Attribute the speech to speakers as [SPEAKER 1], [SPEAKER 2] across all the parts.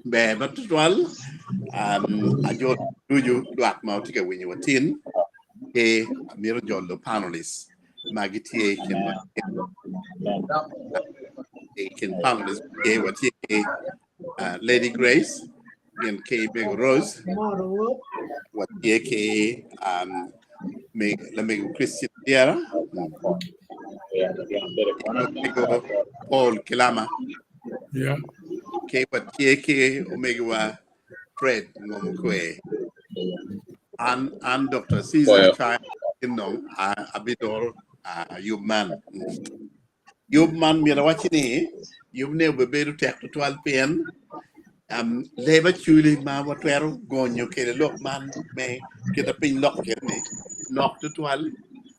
[SPEAKER 1] Ber ma tutwal um, ajol ducu lwak ma watye ka winyo watin ki amito jolo panelists ma gitye i kin i kin panelists tye watye ki uh, Lady Grace gin ki Mego Rose watye ki um, lamego Christian Diera omego Paul Kilama
[SPEAKER 2] Yeah.
[SPEAKER 1] ki watye ki omegiwa Fred Ngomokwe an an Dr. Caesar
[SPEAKER 3] Poyo.
[SPEAKER 1] Chai nong abidoro yub man yub man myero awaci ni yub ne obebedo tek tutwal pien um, leb aculi ma watwero gonyo kede lok man me kita piny lok kede ni nok tutwal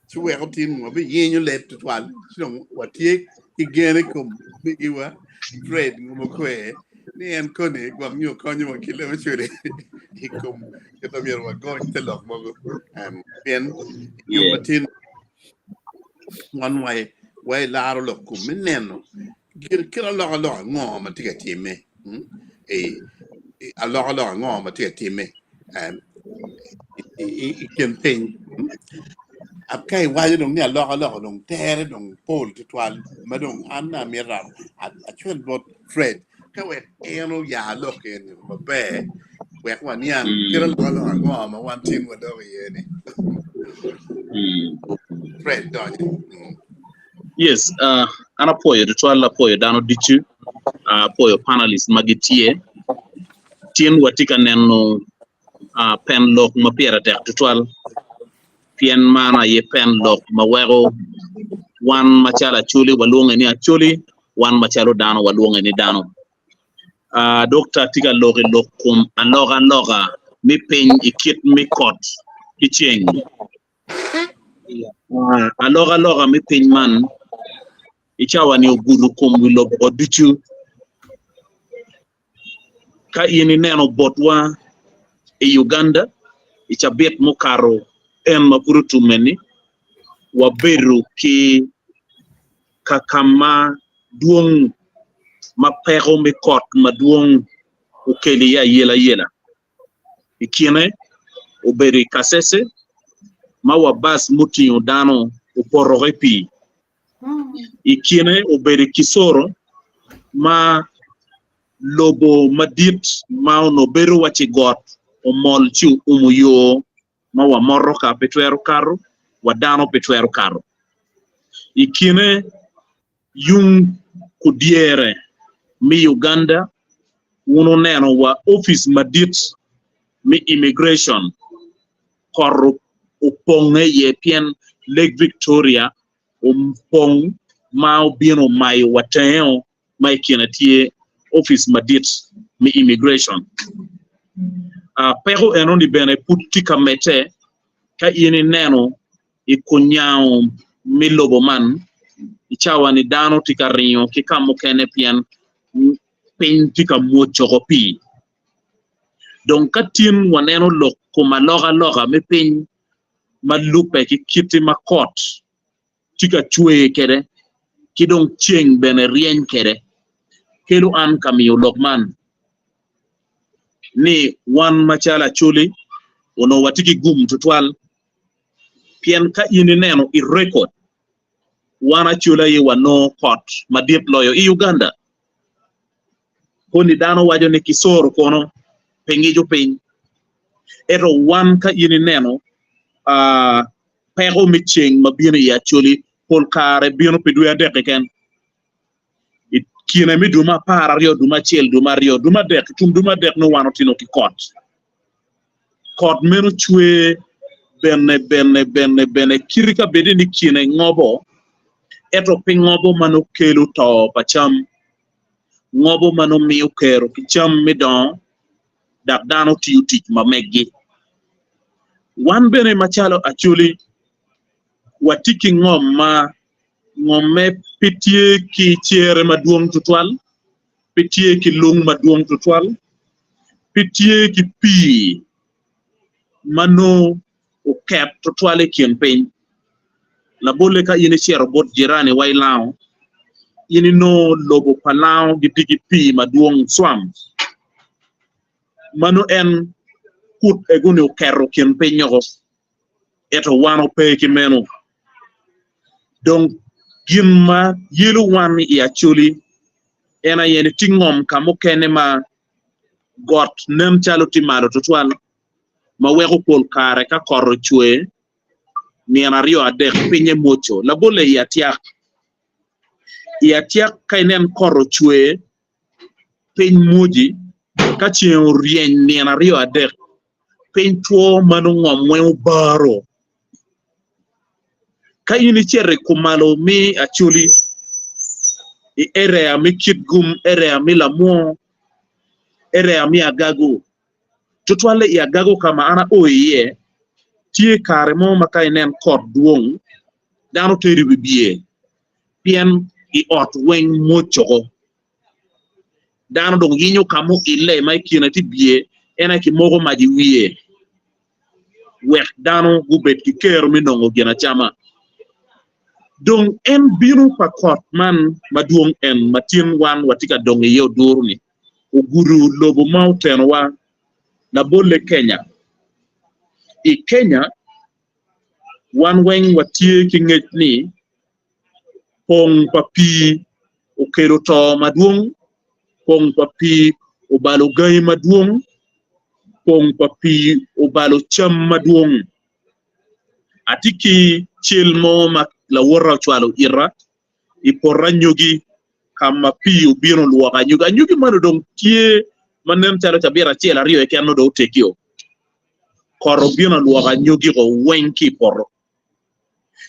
[SPEAKER 1] ci weko tin wabiyenyo leb tutwal ci dong watye ki gen i kom omegiwa Fred Ngomokwe ni en koni gwok nyo konyowa ki leb aculi i kom kit ma myero wagony te lok mogo um, pien yub
[SPEAKER 3] Yeah.
[SPEAKER 1] matin wan wai wai laro lok kom me neno gin kit alokaloka ango ma tye ka timme mm? I, i alokaloka ango ma tye ka timme um, i, i, i kin piny mm? Ab ka iwaco dong ni alokaloka dong tere dong pol tutwal ma dong an amito acwel bot Fred ka wek en oya lok eni maber wek waniang kit
[SPEAKER 3] Mm.
[SPEAKER 1] alokaloka ango ma wan tin wadok iye ni
[SPEAKER 3] Mm.
[SPEAKER 1] Fred donyo. Mm.
[SPEAKER 3] Yes, uh, an apwoyo tutwal apwoyo dano ducu, uh, apwoyo panelist ma gitye. Tin watye ka neno uh, pen lok ma pire tek tutwal pien man aye pen lok ma weko wan macalo Acholi walwonge ni Acholi, wan macalo dano walwonge ni dano. Uh, Dokta tye ka lok i lok kom alokaloka me piny i kit me kot ki ceng. Uh, alokaloka me piny man i cawa-ni ogudo kom wi lobo ducu. Ka in ineno botwa i Uganda i cabit mukato en ma pud otumme-ni, wabedo ki ka ka ma dwong ma peko me kot madwong okelo iye ayelayela. I kine obedo i Kasese ma wa bac mutingo dano opoto i pii. I kine obedo i Kisoro ma lobo madit ma onongo bedo waci got omol ci oumo yo ma wa motoka pe twero kato wa dano pe twero kato. I kine yung kudyere me Uganda wun wuneno wa opic madit me immigration kot oponge iye pien Lake Victoria opong ma obino omayo wa tenge ma i kine tye opic madit me immigration. Peko enoni bene pud tye ka medde ka in ineno i kunyango me lobo man i cawa-ni dano tye ka ringo ki ka mukene pien piny tye ka mwocoko pii. Dong ka tin waneno lok kom alokaloka me piny ma lubbe ki kite ma kot tye ka cwer kwede ki dong ceng bene ryeny kwede, kelo an ka miyo lok man ni wan macalo Acholi onongo watye ki gum tutwal pien ka in ineno i rekod wan Acholi aye wanongo kot madit loyo i Uganda. Koni dano waco ni Kisoro kono pe ngico piny ento wan ka in ineno peko me ceng ma bino i Acholi pol kare bino pi dwe adek keken. I kine me dwe me 12, dwe me 1, dwe me 2, dwe me 3, tum dwe me 3 nongo wan otino ki kot. Kot meno cwer bene bene bene bene kiti ka bedi ni kine ngobo ento pe ngobo ma nongo kelo to pa cam, ngobo ma nongo miyo kero ki cam me dongo dok dano tiyo tic ma meggi. Wan bene macalo Acholi watye ki ngom ma ngomme pe tye ki cere madwong tutwal, pe tye ki lung madwong tutwal, pe tye ki pii ma nongo oket tutwal i kin piny. Labolle ka in icito bot jirani wa i Lango, in inongo lobo pa Lango gitye ki pii madwong, swamp. Mano en kut ego-ni oketo kin piny oko, ento wan ope ki meno. Dong gin ma yelo wan i Acholi en aye ni tye ngom ka mukene ma got nen calo tye malo tutwal ma weko pol kare ka kot ocwe nino aryo adek pinye mwoco. Labolle i Atyak, i Atyak ka inen kot ocwe piny mwoci ka ceng oryeny nino aryo adek piny two ma nongo ngom weng obaro. Ka in icito i kumalo me Acholi i area me Kitgum, area me Lamwo, area me Agago, tutwalle i Agago ka ma an ao iye, tye kare mo ma ka inen kot dwong dano tero i wi bye pien i ot weng mwoc-co. Dano dong yenyo ka ma oille ma i kine tye bye en aye kimoko mac i wiye wek dano gubed ki kero me nongo ginacama. Dong en bino pa kot man madwong en ma tin wan watye ka dong iye oduro-ni ogudo lobo ma otenowa labolle Kenya. I Kenya wan weng watye ki ngec ni pong pa pii okelo to madwong, pong pa pii obalo gangi madwong, pong pa pii obalo cam madwong. Atye ki cal mo ma lawota ocwalo ita i poto anyogi ka ma pii obino olwoko anyogi. Anyogi meno dong tye ma nen calo cabit acel aryo keken nongo dong otegio. Kot obino olwoko anyogi-o weng ki i poto.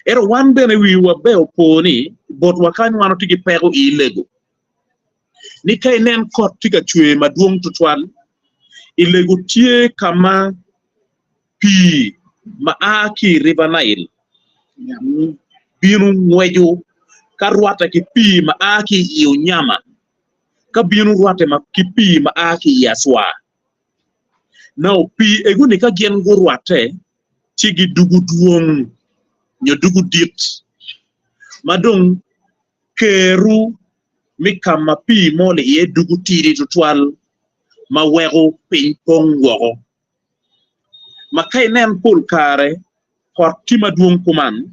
[SPEAKER 3] Ento wan bene wiwa ber opo ni botwa kany wan watye ki peko i lego ni ka inen kot tye ka cwer madwong tutwal, i lego tye ka ma pii ma a ki i River Nile bino ngweco ka rwatte ki pii ma a ki i Onyama ka bino rwatte ki pii ma a ki i Aswa. Now pii ego-ni ka gin gurwatte ci gidugo dwong nyo dugo dit ma dong keru me ka ma pii mol iye dugo tidi tutwal ma weko piny pong woko. Ma ka inen pol kare kot tye madwong kuman,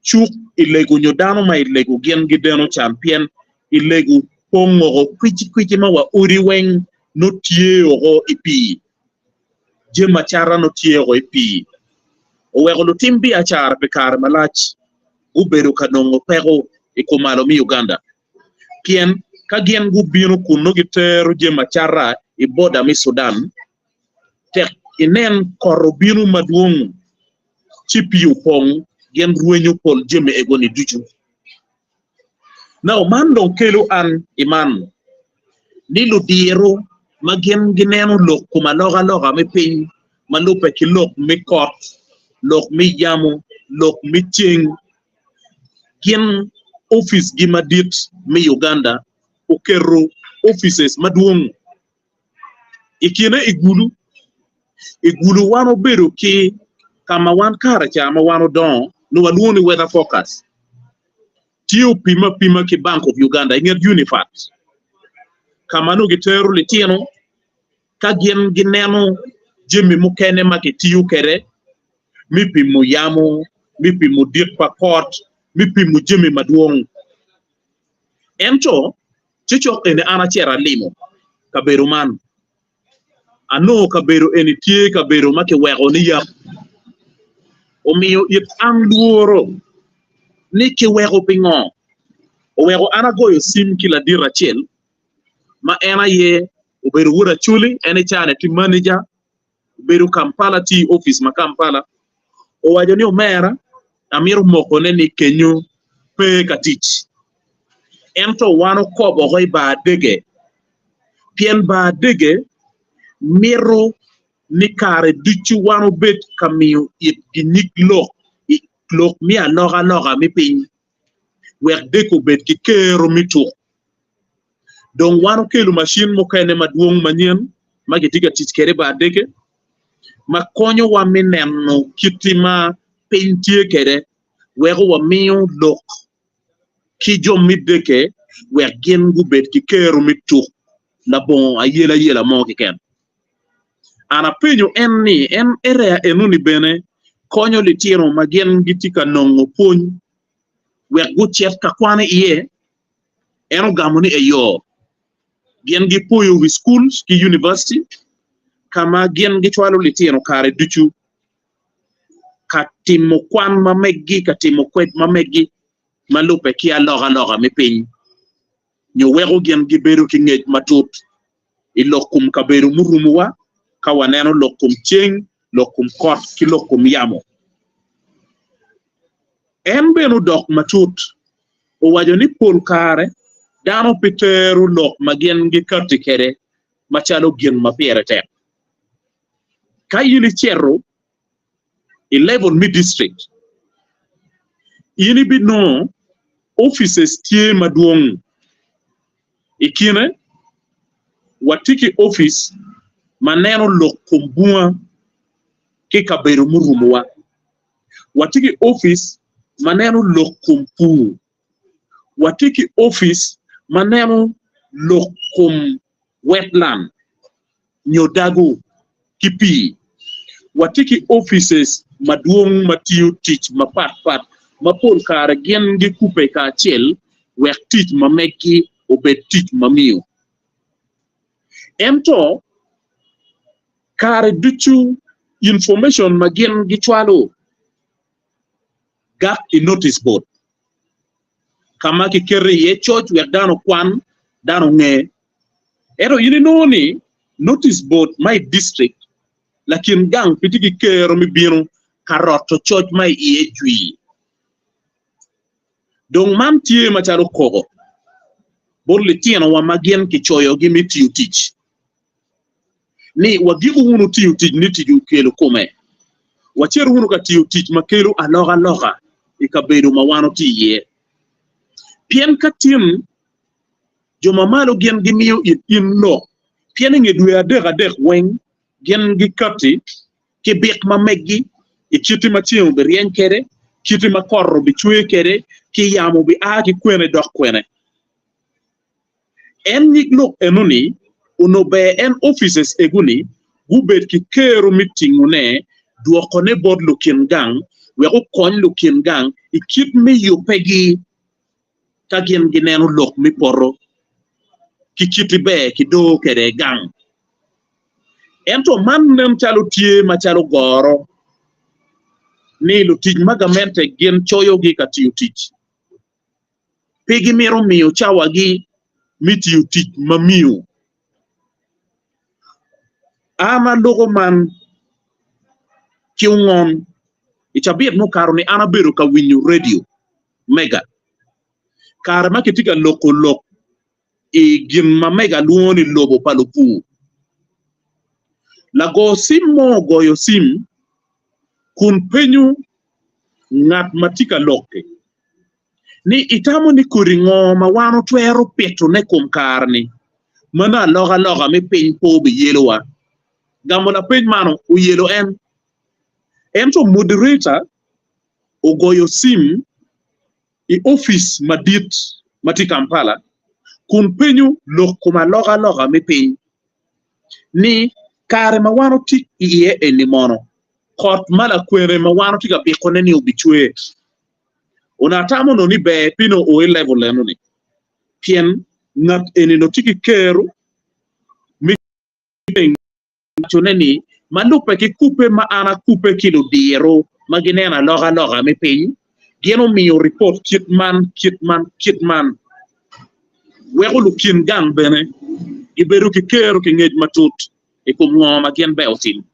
[SPEAKER 3] cuk i lego nyo dano ma i lego gin gideno can pien i lego pong oko kwicikwici ma wa odi weng nongo tye oko i pii. Jami acata nongo tye oko i pii oweko lutim biacara pi kare malac gubedo ka nongo peko i kumalo me Uganda pien ka gin gubino kun nongo gitero jami acata i boda me Sudan tek inen kot obino madwong ci pii opong gin rwenyo pol jami ego-ni ducu. Now man dong kelo an i man ni ludiro ma gin gineno lok kom alokaloka me piny ma lubbe ki lok me kot, lok me yamo, lok me ceng, gin oficgi madit me Uganda oketo offices madwong I kine i Gulu, i Gulu wan obedo ki ka ma wan kare ca ma wan odongo nongo walwongo ni weather focus tye opime apima ki Bank of Uganda i nget Unifat ka ma nongo gitero litino ka gin gineno jami mukene ma kitiyo kwede me pimo yamo, me pimo dit pa kot, me pimo jami madwong. Ento Ci cok eni an acito alimo kabedo man, anongo kabedo eni tye kabedo ma kiweko ni yak. Omiyo it an lworo ni kiweko pingo. Oweko an agoyo cim ki ladit acel ma en aye obedo wod Acholi, en i caa-ni tye maneja obedo Kampala tye i opic ma Kampala owaco ni omera amito mokone ni kenyo pe ka tic ento wan okobo oko i bar dege pien bar dege mito ni kare ducu wan obed ka miyo itgi nyig lok i lok me alokaloka me piny wek dege obed ki kero me tuk. Dong wan okelo macin mukene madwong manyen ma kitye ka tic kwede i bar dege ma konyowa me neno kit ma piny tye kwede weko wamiyo lok ki jo me dege wek gin gubed ki kero me tuk labongo ayelayela mo keken. An apenyo en ni en area enoni bene konyo litino ma gin gitye ka nongo pwony wek gucit ka kwan iye? En ogamo ni eyo. Gin gipoyo wi schools ki university ka ma gin gicwalo litino kare ducu ka timo kwan ma meggi, ka timo kwed ma meggi ma lubbe ki alokaloka me piny nyo weko gin gibedo ki ngec matut i lok kom kabedo murumowa ka waneno lok kom ceng, lok kom kot ki lok kom yamo. En bene odok matut owaco ni pol kare dano pe tero lok ma gin gikatti kwede macalo gin ma pire tek. Ka in icito i level me district, in ibinongo offices tye madwong. I kine, watye ki opic ma neno lok kom bunga ki kabedo murumowa. Watye ki opic ma neno lok kom pur. Watye ki opic ma neno lok kom wetland nyo dago ki pii. Watye ki offices madwong ma tiyo tic mapat pat ma pol kare gin gikubbe kacel wek tic ma meggi obed tic ma miyo. Ento kare ducu information ma gin gicwalo gak i notice board ka ma kiketo iye coc wek dano okwan, dano onge. Ento in inongo ni notice board ma i district lakin gang pe tye ki kero me bino ka roto coc ma i iye jwi. Dong man tye macalo koko bot litinowa ma gin kicoyogi me tiyo tic ni wagiko wunu tiyo tic ni tic okelo kome, wacit wunu ka tiyo tic ma kelo alokaloka i kabedo ma wan watye iye. Pien ka tin jo ma malo gin gimiyo it in lok, pien i nge dwe adek adek weng gin gikatti ki bik ma meggi i kiti ma ceng obiryeny kwede, kiti ma kot obicwer kwede, ki yamo obia ki kwene dok kwene. En nyig lok eno-ni onongo ber en offices ego-ni gubed ki kero me tingone dwokone bot lukin gang wek okony lukin gang i kit me yubbegi ka gin gineno lok me poto ki kiti ber ki doo kwede gang. Ento man nen calo tye macalo goro ni lutic ma gamente gin coyogi ka tiyo tic. Pe gimito miyo cawagi me tiyo tic ma miyo. An aloko man ki ongon. I cabit mukato-ni an abedo ka winyo redio mega kare ma kitye ka loko lok i gin ma mega lwongo ni lobo pa lupur. Lago cim mo ogoyo cim kun penyo ngat ma tye ka lok-ki ni, Itamo ni kodi ngo ma wan watwero pitone kom kare-ni ma nongo alokaloka me piny pe obiyelowa? Gamo lapeny man oyelo en. Ento moderator ogoyo cim i opic madit ma tye i Kampala kun penyo lok kom alokaloka me piny ni, Kare ma wan otic iye eni mono, kot ma lakwene ma wan watye ka bikone ni obicwer? Onongo atamo onongo ni ber pi nongo o i level eno-ni pien ngat eni onongo tye ki kero me wacone ni ma lubbe ki kubbe ma an akubbe ki ludiro ma gineno alokaloka me piny, gin omiyo ripot kit man, kit man, kit man weko lukin gang bene gibedo ki kero ki ngec matut i kom ngo ma gin ber otim.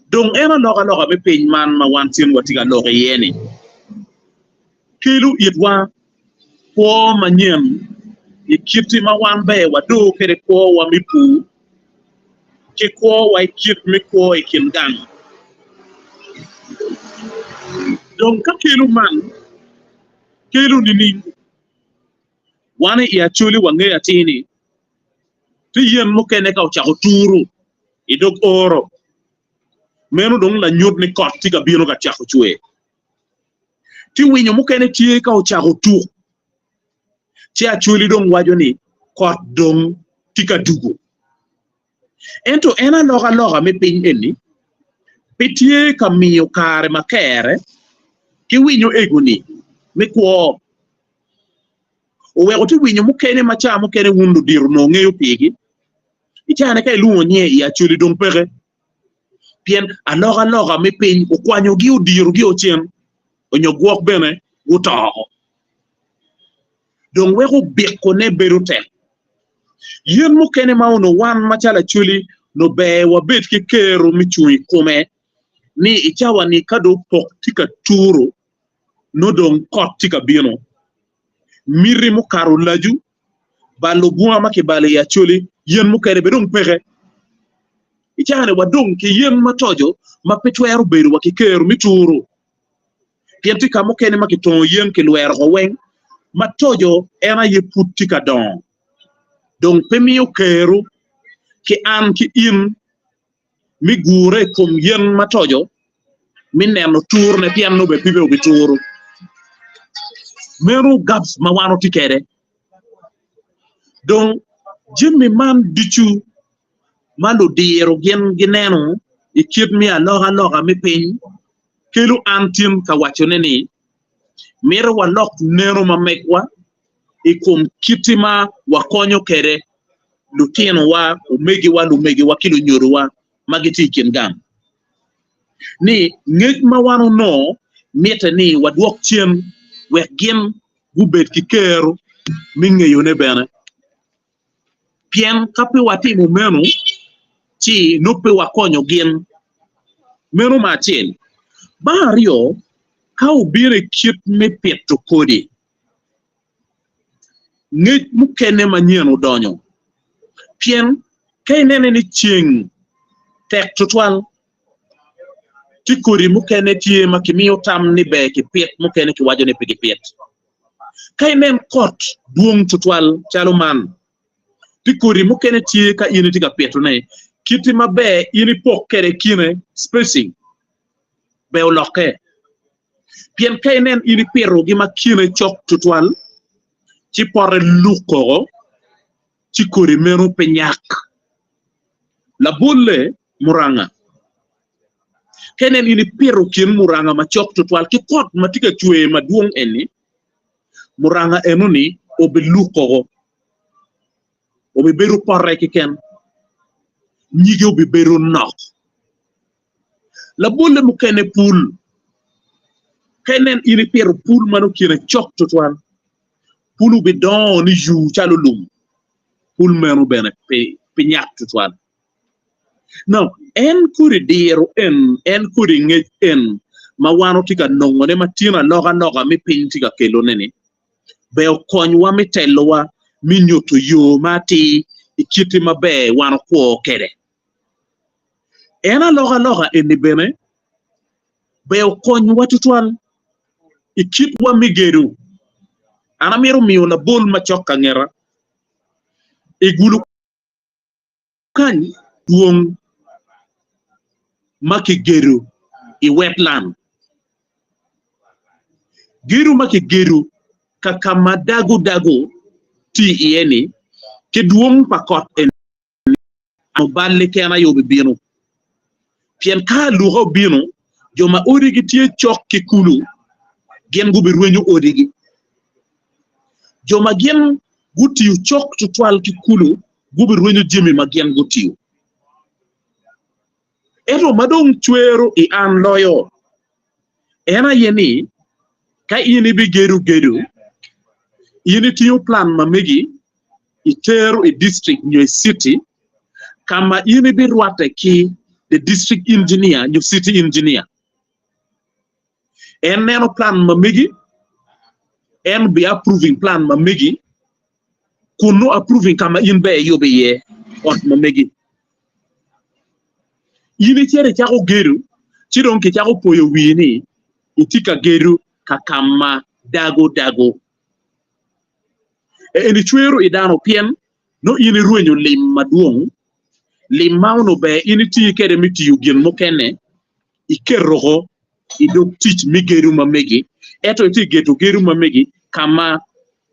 [SPEAKER 3] Dong en alokaloka me piny man ma wan tin watye ka lok iye-ni kelo itwa kwo manyen i kit ma wan ber wador kwede kwowa me pur ki kwowa i kit me kwo i kin gang. Dong ka kelo man kelo nining? Wan i Acholi wangeyo atir ni tye yen mukene ka ocako turu i dog oro, meno dong lanyut ni kot tye ka bino ka cako cwer. Tye winyo mukene tye ka ocako tuk, ci Acholi dong waco ni kot dong tye ka dugo. Ento en alokaloka me piny eni pe tye ka miyo kare ma kere ki winyo ego-ni me kwo. Oweko tye winyo mukene ma ca mukene wun ludito onongo ngeyo pigi. I cane ka ilwongo nyinge i Acholi dong peke pien alokaloka me piny okwanyogi odirogi ocen onyo gwok bene guto oko. Dong weko bikone bedo tek. Yen mukene ma onongo wan macalo Acholi onongo ber wabed ki kero me cung i kome ni i cawa-ni ka dong pok tye ka turu nongo dong kot tye ka bino. Miti mukato olacu, balo bunga ma kibalo i Acholi, yen mukene bene dong peke. I cawa-ni wadong ki yen ma toco ma pe twero bedo wa ki kero me turu. Pien tye ka mukene ma kitongo yen kilwero oko weng, ma toco en aye pud tye ka dongo. Dong pe miyo kero ki an ki in me gure i kom yen ma toco me neno turne pien nongo bene pibe obituru. Meno gaps ma wan watye kwede. Dong jami man ducu ma ludiro gin gineno i kit me alokaloka me piny kelo an tin ka wacone ni mito walok neno ma megwa i kom kiti ma wakonyo kwede lutinowa, omegiwa, lumegiwa ki lunyodowa ma gitye i kin gang. Ni ngec ma wan onongo mitte ni wadwok cen wek gin gubed ki kero me ngeyone bene. Pien ka pe watimo meno, ci nongo pe wakonyo gin. Meno me acel. Bang aryo, ka obino i kit me pito kodi, ngec mukene manyen odonyo. Pien ka inene ni ceng tek tutwal, ci kodi mukene tye ma kimiyo tam ni ber kipit mukene kiwaco ni pe gipit. Ka inen kot dwong tutwal calo man, ci kodi mukene tye ka in itye ka pitone, kiti maber in ipok kwede kine, spacing, ber olokke. Pien ka inen in ipitogi ma kine cok tutwal, ci pote luk oko, ci kodi meno pe nyak. Labolle, muranga. Ka inen in ipito kin muranga macok tutwal ki kot ma tye ka cwer madwong eni, muranga enoni obiluk oko, obibedo pote keken, nyige obibedo nok. Labolle mukene pul. Ka inen in ipito pul ma nongo kine cok tutwal, pul obidongo ni yur calo lum, pul meno bene pe nyak tutwal. Now, en kodi diro en, en kodi ngec en ma wan watye ka nongone ma tin alokaloka me piny tye ka kelone-ni, ber okonywa me telowa me nyuto yo ma atir i kite maber wan okwo kwede. En alokaloka eni bene ber okonywa tutwal i kitwa me gedo. An amito miyo labol macok ka ngeta. I gulu kany dwong ma kigedo i wetland. Gedo ma kigedo ka ka ma dago dago tye iye-ni ki dwong pa kot eni Balle keken aye obibino. Pien ka aluka obino, jo ma odigi tye cok ki kulu gin gubirwenyo odigi. Jo ma gin gutiyo cok tutwal ki kulu gubirwenyo jami ma gin gutiyo. Ento ma dong cwero i an loyo en aye ni, ka in ibigedo gedo, in itingo plan ma megi itero i district nyo i city ka ma in ibirwatte ki the district engineer nyo city engineer. En neno plan ma megi, en bi approving plan ma megi, kun nongo approving ka ma in ber iyubo iye ot ma megi. In icito icako gedo, ci dong kicako poyo wii ni itye ka gedo ka ka ma dago dago. Eni cwero i dano pien nongo in irwenyo lim madwong, lim ma onongo ber in iti kwede me tiyo gin mukene, iketo oko i dog tic me gedo ma megi, ento itye ka gedo gedo ma megi ka ma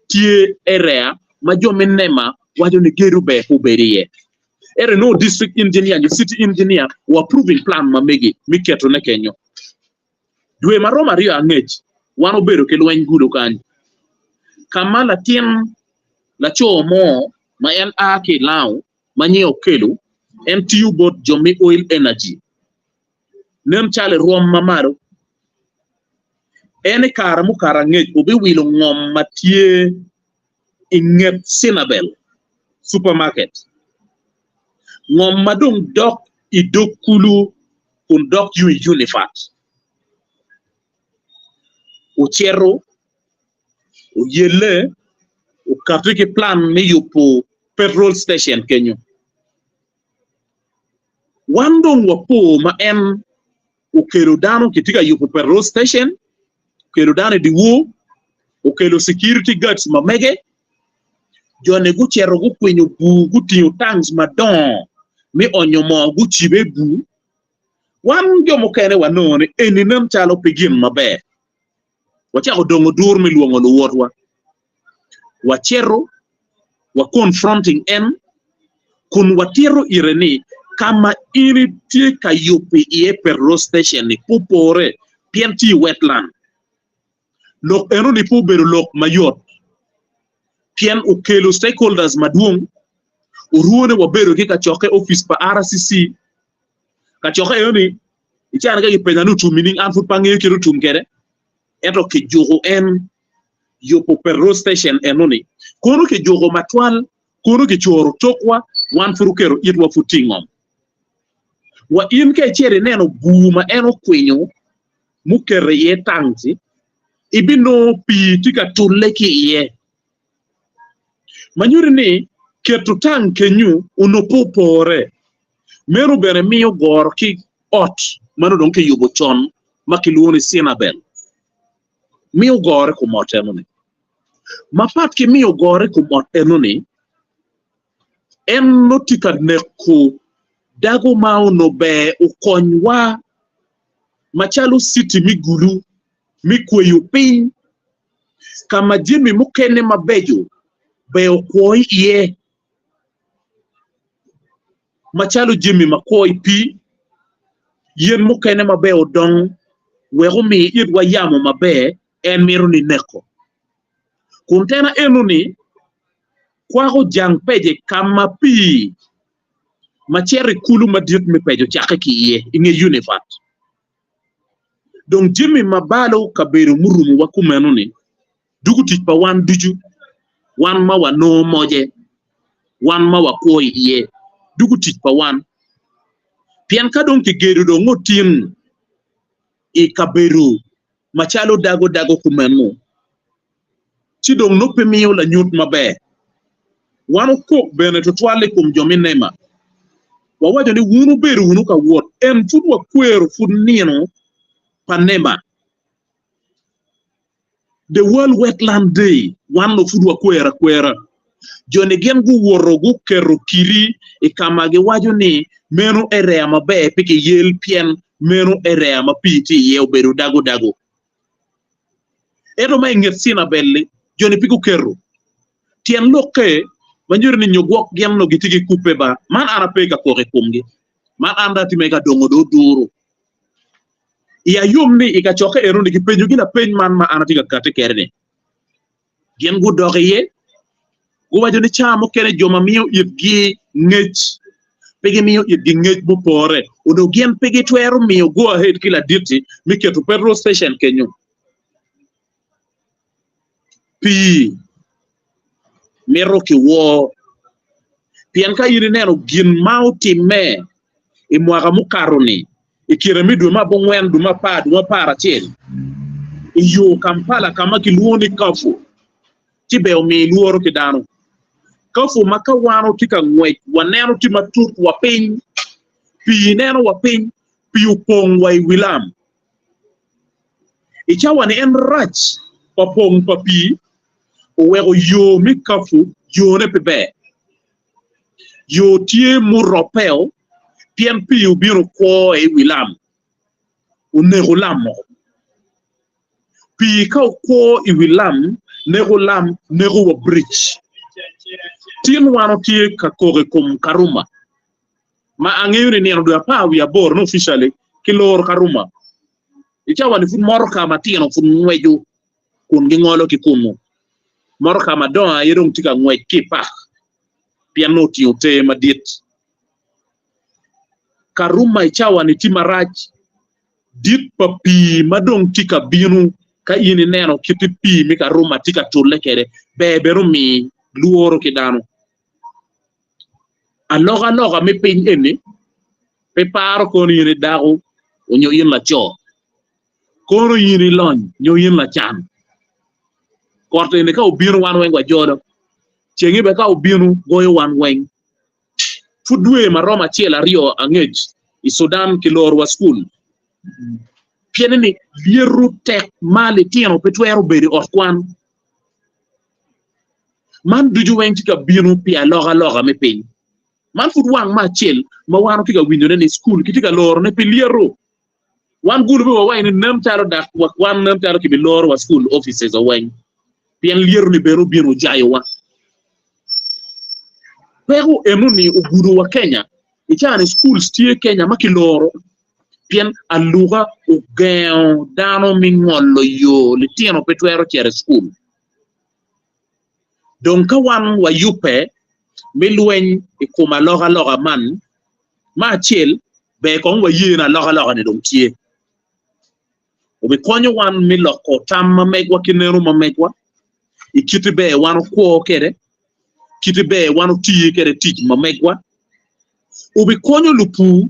[SPEAKER 3] tye area ma jo me nema waco ni gedo ber pe obed iye. Ento inongo district engineer nyo city engineer o approving plan ma megi me ketone kenyo. Dwe ma romo aryo angec, wan obedo ki lweny gudo kany, ka ma latin laco mo ma en a ki i Lango ma nyinge Okello, en tiyo bot jo me Oil Energy, nen calo i rwom ma malo. En i kare mukato angec obiwilo ngom ma tye i nget Cinabel Supermarket, ngom ma dong dok i dog kulu kun dok yung i Unifat. Ocito, oyelle, okati ki plan me yubo petrol station kenyo. Wan dong wapo ma en okelo dano kitye ka yubo petrol station, okelo dano i dyewor, okelo security guards ma mege, joni gucito gukwinyo bur gutingo tanks madongo me onyo moo gucibe i bur. Wan jo mukene wanongo ni eni nen calo pe gin maber. Wacako dongo dur me lwongo luwotwa. Wacito wa confronting en kun watito ire ni ka ma in itye ka yubo iye petrol station ni pe opore pien tye i wetland. Lok enoni pe obedo lok mayot pien okelo stakeholders madwong, orwone wabedo ki kacokke opic pa RCC, kacokke enoni i caa ni ka kipenya ni otum nining an pud pe angeyo kit otum kwede ento kijuko en yubo petrol station enoni kono kijuko matwal kono kicoro tokwa wan pud oketo itwa pud tye ingom wa in ka icito ineno bur ma en okwinyo muketo iye tank-ci ibinongo pii tye ka tulle ki iye ma nyuto ni keto tank kenyu onongo pe opore meno bene miyo goro ki ot ma nongo dong kiyubo con ma kilwongo ni Cinabel miyo gore i kom ot enoni. Mapat ki miyo gore i kom ot enoni, en nongo tye ka neko dago ma onongo ber okonywa macalo citi me Gulu me kweyo piny ka ma jami mukene mabeco ber okwo iye. Macalo jami ma kwo i pii, yen mukene maber odongo wek omi itwa yamo maber, en mito ni neko. Kun tena eno-ni kwako jang pece ka ma pii ma cito i kulu madit me pece ocakke ki iye i nge Unifat. Dong jami ma balo kabedo murumowa kumeno-ni Dugo tic pa wan ducu, wan ma wanongo moce, wan ma wakwo i iye, dugo tic pa wan. Pien ka dong kigedo dong otin i kabedo macalo dago dago kumeno, ci dong nongo pe miyo lanyut maber. Wan okok bene tutwal i kom jo me Nema. Wawaco ni wun wubedo wunu ka wot, en pud wakwero pud nino pa Nema. The World Wetland Day, wan onongo pud wakwero akwera. Jo-ni gin guwoto guketo kidi i ka ma giwaco ni meno area maber pe kiyel pien meno area ma pii tye iye obedo dago dago. Ento ma i nget Cinabel-li, jo-ni pe guketo. Tyen lokke ma nyuto ni nyo gwok gin onongo gitye ki kubbe ba, man an ape ka kok i komgi. Man an dong atye mere ka dongo dong oduro. I ayom ni i kacokke enoni kipenyogi lapeny man ma an atye ka kati kwede-ni. Gin gudok iye, guwaco ni ca mukene jo ma miyo itgi ngec pe gimiyo itgi ngec mupore, onongo gin pe gitwero miyo go ahead ki ladit-ti me keto petrol station kenyo. Pii mito kiwor pien ka in ineno gin ma otimme i mwaka mukato-ni i kine me dwe me abongwen, dwe me apar, dwe me aparacel i yo Kampala ka ma kilwongo ni Kafu ci ber omi lworo ki dano. Kafu ma ka wan watye ka ngwec waneno tye matut wa piny, pii neno wa piny, pii opong wa i wi lam. I cawa-ni en rac pa pong pa pii oweko yo me Kafu yone pe ber. Yo tye muroppeo pien pii obino okwo i wi lam, oneko lam woko. Pii ka okwo i wi lam, neko lam, neko wa bridge. Tin wan watye ka kok i kom Karuma. Ma angeyo ni nino dwe 18 ni officially kiloro Karuma. I cawa ni pud motoka matino pud ngweco kun gingolo ki kunu. Motoka madongo aye dong tye ka ngwec ki i pak pien nongo otingo te madit. Karuma i cawa ni tye marac. Dit pa pii ma dong tye ka bino ka in ineno kit pii me Karuma tye ka tulle kwede ber bene omi lworo ki dano. Alokaloka me piny eni pe paro kono in i dako nyo in laco, kono in ilony nyo in lacan. Kot eni ka obino wan weng wajolo, cengi bene ka obino goyo wan weng. Pud dwe ma romo acel aryo angec i Sudan kiloro wa cukul pien ni lyeto tek ma litino pe twero bedo i ot kwan. Man ducu weng tye ka bino pi alokaloka me piny. Man pud wang me acel ma wan watye ka winyone ni cukul kitye ka lorone pi lyeto. Wan gulu pe wawaco ni nen calo dak wan nen calo kibiloro wa cukul offices weng pien lyeto-ni bene obino ojayowa. Peko enoni ogudo wa Kenya. I caa-ni schools tye Kenya ma kiloro pien aluka ogengo dano me ngolo yo litino pe twero cito i cukul. Dong ka wan wayubbe me lweny i kom alokaloka man, me acel ber kong waye ni alokaloka-ni dong tye. Obikonyo wan me loko tam ma megwa ki neno ma megwa i kite ber wan okwo kwede, kite ber wan otiye kwede tic ma megwa. Obikonyo lupur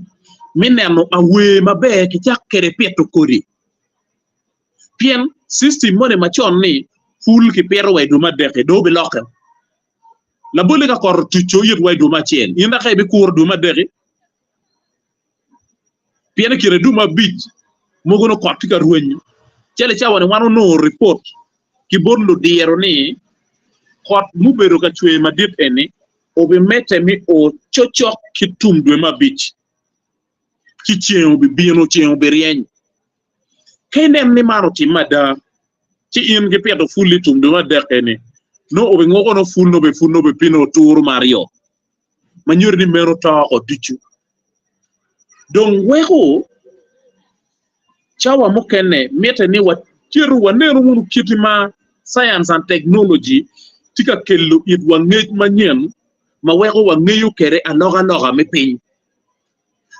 [SPEAKER 3] me neno awer maber kicak kwede pito kodi. Pien system moni macon ni pul kipito wa i dwe me adek-ki dong obilokke. Labolle ka kot otuco it wa i dwe me acel, in dok ka ibikuro dwe me adek-ki? Pien i kine dwe me abic mogo nongo kot tye ka rwenyo. Calo i cawa-ni wan onongo ripot ki bot ludiro ni kot mubedo ka cwer madit eni obimedde mi o cocok ki tum dwe me abic ci ceng obibino, ceng obiryeny. Ka inen ni man otimme ada, ci in ki pito pul i tum dwe me adek eni, nongo obinguko nongo pul nongo pud nongo obipino oturu me aryo, ma nyuto ni meno to oko ducu. Dong weko cawa mukene mitte ni wacitu wanenu wunu kit ma science and technology tye ka kelo itwa ngec manyen ma weko wangeyo kwede alokaloka me piny.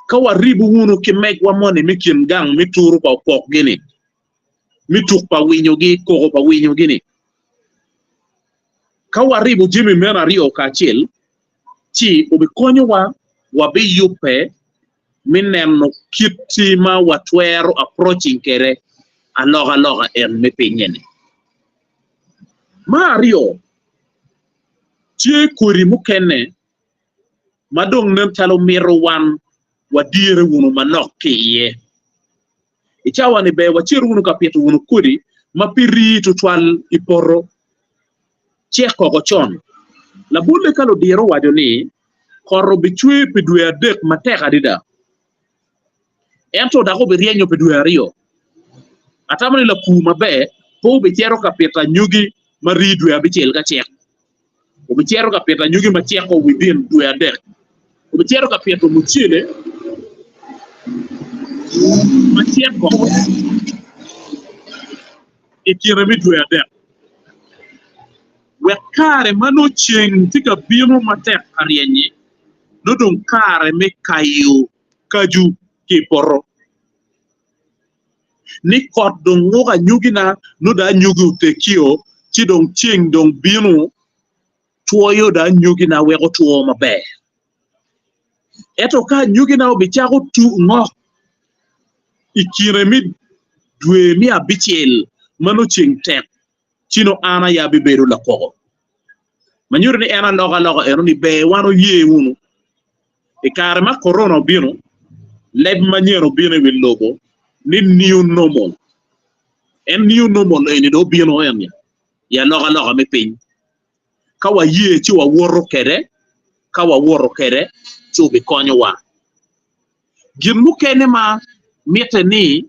[SPEAKER 3] Ka waribo wunu ki megwa moni me kin gang me turu pa opokgi-ni, me tuk pa winyogi, koko pa winyogi-ni, ka waribo jami meno aryo kacel, ci obikonyowa wabiyubbe me neno kit ma watwero approaching kwede alokaloka en me pinye-ni. Me aryo, tye kodi mukene ma dong nen calo mito wan wadire wunu manok ki iye. I cawa-ni ber wacit wunu ka pito wunu kodi ma pe rii tutwal i poto cek koko con. Labolle ka ludiro owaco ni kot obicwer pi dwe adek matek adada, ento dok obiryenyo pi dwe aryo, atamo ni lapur maber pe obicito ka pito anyogi ma rii dwe abicel ka cek. Obicito ka pito anyogi ma ceko within dwe adek. Obicito ka pito mucele ma ceko i kine me dwe adek. Wek kare ma nongo ceng tye ka bino matek ka ryenyi, nongo dong kare me kayo kaju ki i poto. Ni kot dong nguko anyogina nongo dong anyogi otekio ci dong ceng dong bino twoyo dong anyogina weko two maber. Ento ka anyogina obicako ngok i kine me dwe me abicel ma nongo ceng tek ci nongo an aye abibedo lakoko. Ma nyuto ni en alokaloka eno ni ber wan oye wunu. I kare ma Korona obino, leb manyen obino i wi lobo ni new normal. En new normal eni dong obino en i alokaloka me piny. Ka waye ci wawoto kwede, ka wawoto kwede ci obikonyowa. Gin mukene ma mitte ni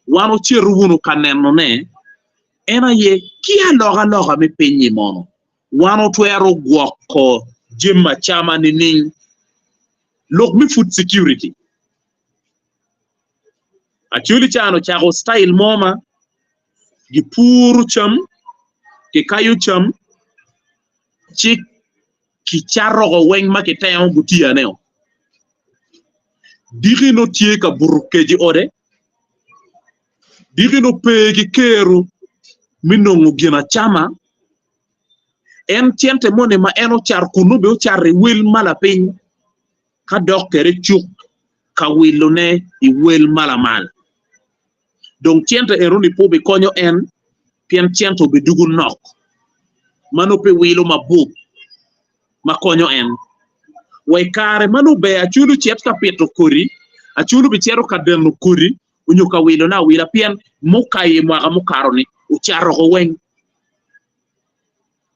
[SPEAKER 3] wan wacitu wunu ka nenone en aye ki alokaloka me piny-nyi mono. Wan watwero gwoko jami acama nining? Lok me food security. Acholi can ocako style mo ma gipuro cam, kikayo cam, ci kicato weng ma kitengo gutiyane-o. Diki nongo tye ka buto kec i ode, diki nongo pe ki kero me nongo ginacama, en cente moni ma en ocato kun nongo bene ocato i wel ma lapiny ka dok kwede cuk ka wilone i wel ma lamal. Dong cente enoni pe obikonyo en pien cente obidugo nok ma nongo pe wilo mabup ma konyo en. Wa i kare ma nongo ber Acholi ocit ka pito kodi, Acholi obicito ka deno kodi onyo ka wilone awila pien mukayo i mwaka mukato-ni ocato oko weng.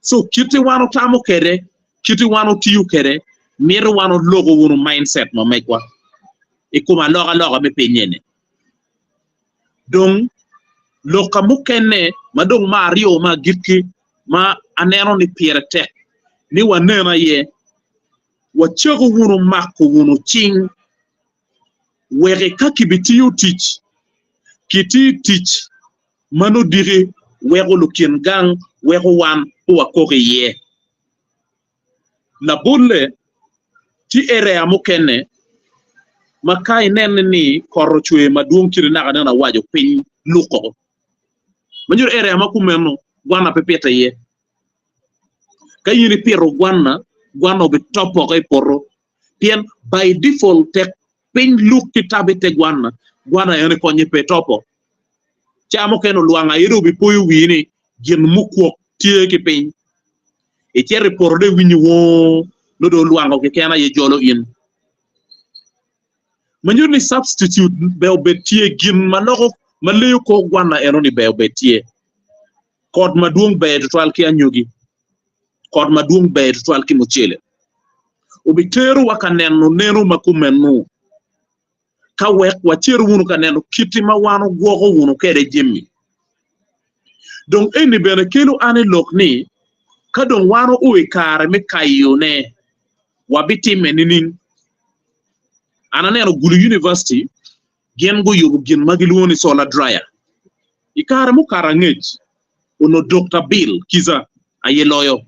[SPEAKER 3] So kite wan otamo kwede, kite wan otiyo kwede, mito wan oloko wunu mindset ma megwa i kom alokaloka me piny eni. Dong lok ka mukene ma dong me aryo me agikki ma aneno ni pire tek ni wanen aye, wacako wunu mako wunu cing wek ka kibitiyo tic, kiti tic ma nongo diki weko lukin gang weko wan pe wakok iye. Labolle, tye area mukene ma ka inene ni kot ocwer madwong kite naka nen awaco piny luko ma nyuto area ma kumeno gwana pe pite iye. Ka in ipito gwana, gwana obitop woko i poto pien by default tek piny luk ki tabo ite gwana, gwana eno konye pe topo. Ca mukene olwang aye dong obipoyo wii ni gin mukwok tye ki piny. Icito i poto dong iwinyo woo nongo dong olwango keken aye jolo in. Ma nyuto ni substitute bene obed tye, gin ma loko ma leyo kor gwana eno ni bene obed tye. Kot madwong ber tutwal ki anyogi, kot madwong ber tutwal ki mucele. Obiterowa ka neno neno ma kumeno, ka wek wacer wunu ka neno kiti ma wan ogwoko wunu kwede jami. Dong eni bene kelo an i lok ni, ka dong wan oo i kare me kayone, wabitime nining? An aneno Gulu University gin guyubo gin ma gilwongo ni solar dryer. I kare mukato angec, onongo Dokta Bill Kiza aye loyo.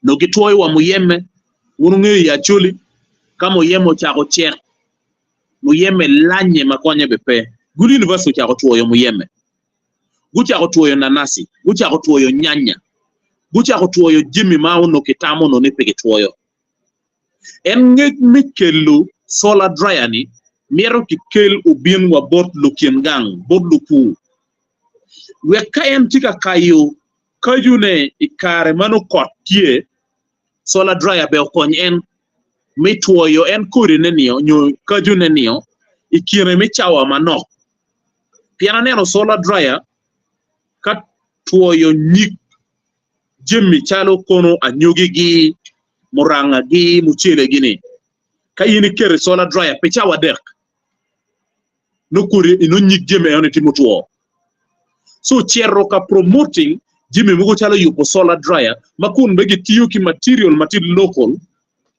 [SPEAKER 3] Onongo gitwoyo wa muyeme, wun wungeyo i Acholi, ka muyeme ocako cek, muyeme lanye ma konye be pe. Gulu University ocako twoyo muyeme, gucako twoyo nanasi, gucako twoyo nyanya, gucako twoyo jami ma onongo kitamo onongo ni pe gitwoyo. En ngec me kelo solar dryer ni mito kikel obin wa bot lukin gang, bot lupur wek ka en tye ka kayo kacu ne i kare ma nongo kot tye, solar dryer bene okony en me twoyo en kodi ne nio nyo kacu ne nio i kine me cawa manok. Pien aneno solar dryer ka twoyo nyig jami calo kono anyogigi, murangagi, mucelegi-ni, ka in iketo i solar dryer pi cawa adek, nongo kodi inongo nyig jami enoni tye mutwo. So cito ka promoting jami mogo calo yubo solar dryer ma kun bene gitiyo ki material ma tye local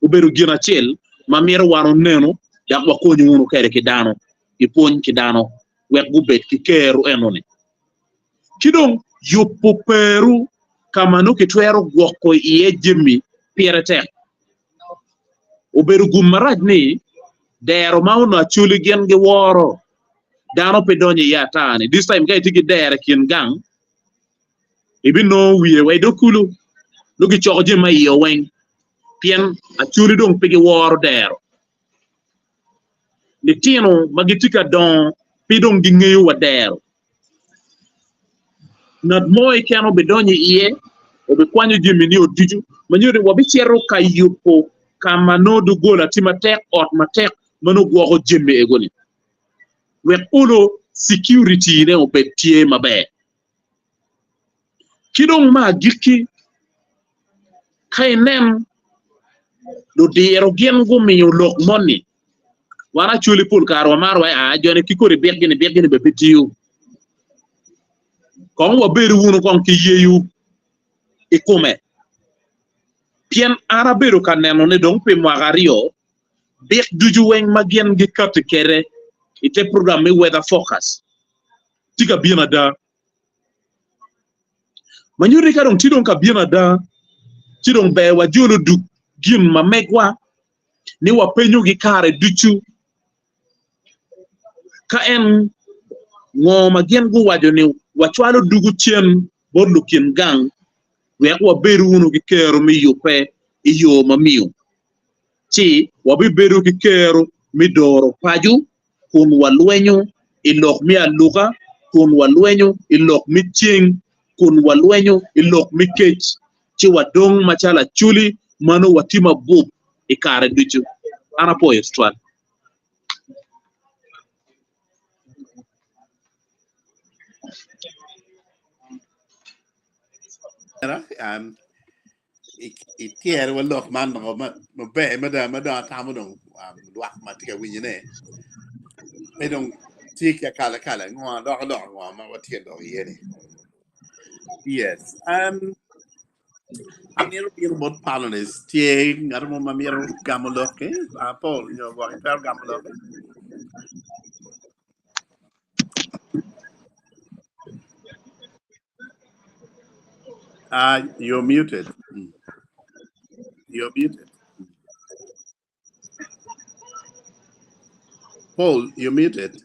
[SPEAKER 3] obedo gin acel ma mito wan oneno dok wakonyo wunu kwede ki dano, ipwony ki dano wek gubed ki kero enoni. Ki dong yubo peru ka ma nongo kitwero gwoko iye jami pire tek. Obedo gum marac ni dero ma onongo Acholi gin giworo dano pe donyo iye ata-ni. This time ka itye ki dero i kin gang, ibinongo wiye wa i dog kulu nongo gicoko jami ma iye weng pien Acholi dong pe giworo dero. Litino ma gitye ka dongo pe dong gingeyo wa dero. Ngat mo keken obidonyo iye, obikwanyo jamine ducu, ma nyuto ni wabicito ka yubo ka ma nongo doggola tye matek, ot matek ma nongo gwoko jami ego-ni, wek olo security-ne obed tye maber. Ki dong me agikki, ka inen ludiro gin gumiyo lok moni, wan Acholi pol kare wamaro wai aa joni ki kodi bikgi ni bikgi ni bene pe tiyo. Kong wabedo wunu kong ki yeyo i kome. Pien an abedo ka neno ni dong pi mwaka aryo. Bik ducu weng ma gin gikati kwede i te program me Weather Focus tye ka bino ada. Ma nyuto ni ka dong tye dong ka bino ada, ci dong ber wajolo dug gin ma megwa ni wapenyogi kare ducu ka en ngo ma gin guwaco ni wacwalo dugu cen bot lukin gang wek wabedu wunu ki kero me yubbe i yo ma miyo ci wabibedo ki kero me doro paco kun walwenyo i lok me aluka, kun walwenyo i lok me ceng, kun walwenyo i lok me kec, ci wadong macalo acoli ma nongo watye mabup i kare ducu. An apwoyo tutwal.
[SPEAKER 1] Ityero wa lok man maber mada ma dong atamo dong lwak ma tye ka winyone pe dong tye ki akalakala ngo alok alok ngo ma watye ka lok iye ni. Yes. Amito bino bot panelist tye ngat mo ma mito gamo lok-ki Paul nyo gwok itwero gamo lok-ki? You're muted. You're muted. Paul, you're muted.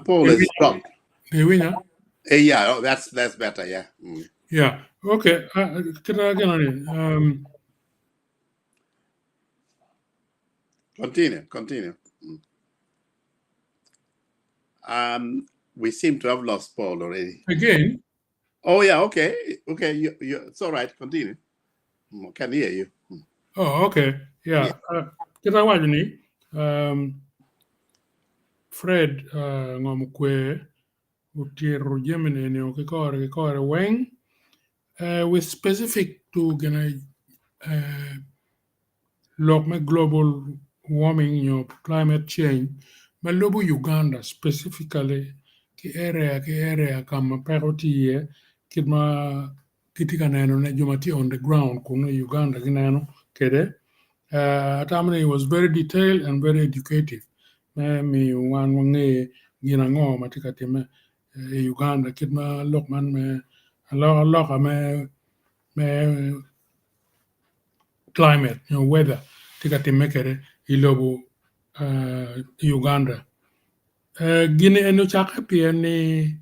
[SPEAKER 1] Paul is dropped.
[SPEAKER 2] Iwinyo?
[SPEAKER 1] Yeah, oh, that's better. Yeah.
[SPEAKER 2] Yeah. Okay. Kita gino ni.
[SPEAKER 1] Continue. Continue. We seem to have lost Paul already.
[SPEAKER 2] Again.
[SPEAKER 1] Oh yeah. Okay. Okay. It's all right. Continue. I can hear you.
[SPEAKER 2] Oh, okay. Yeah. Kita waco ni Fred ngom kwe otiro jami ni eni ki kore ki kore weng with specific to gina lok me global warming nyo climate change ma lubo Uganda specifically ki area ki area ka ma peko tye iye kit ma gitye ka nenone jo ma tye on the ground kunu i Uganda gineno kwede. Atamo ni it was very detailed and very educative me miyo wan wange gin ango ma tye ka timme i Uganda kit ma lok man me alokaloka me climate nyo weather tye ka timme kwede i lobo Uganda. Gini eni ocakke pien ni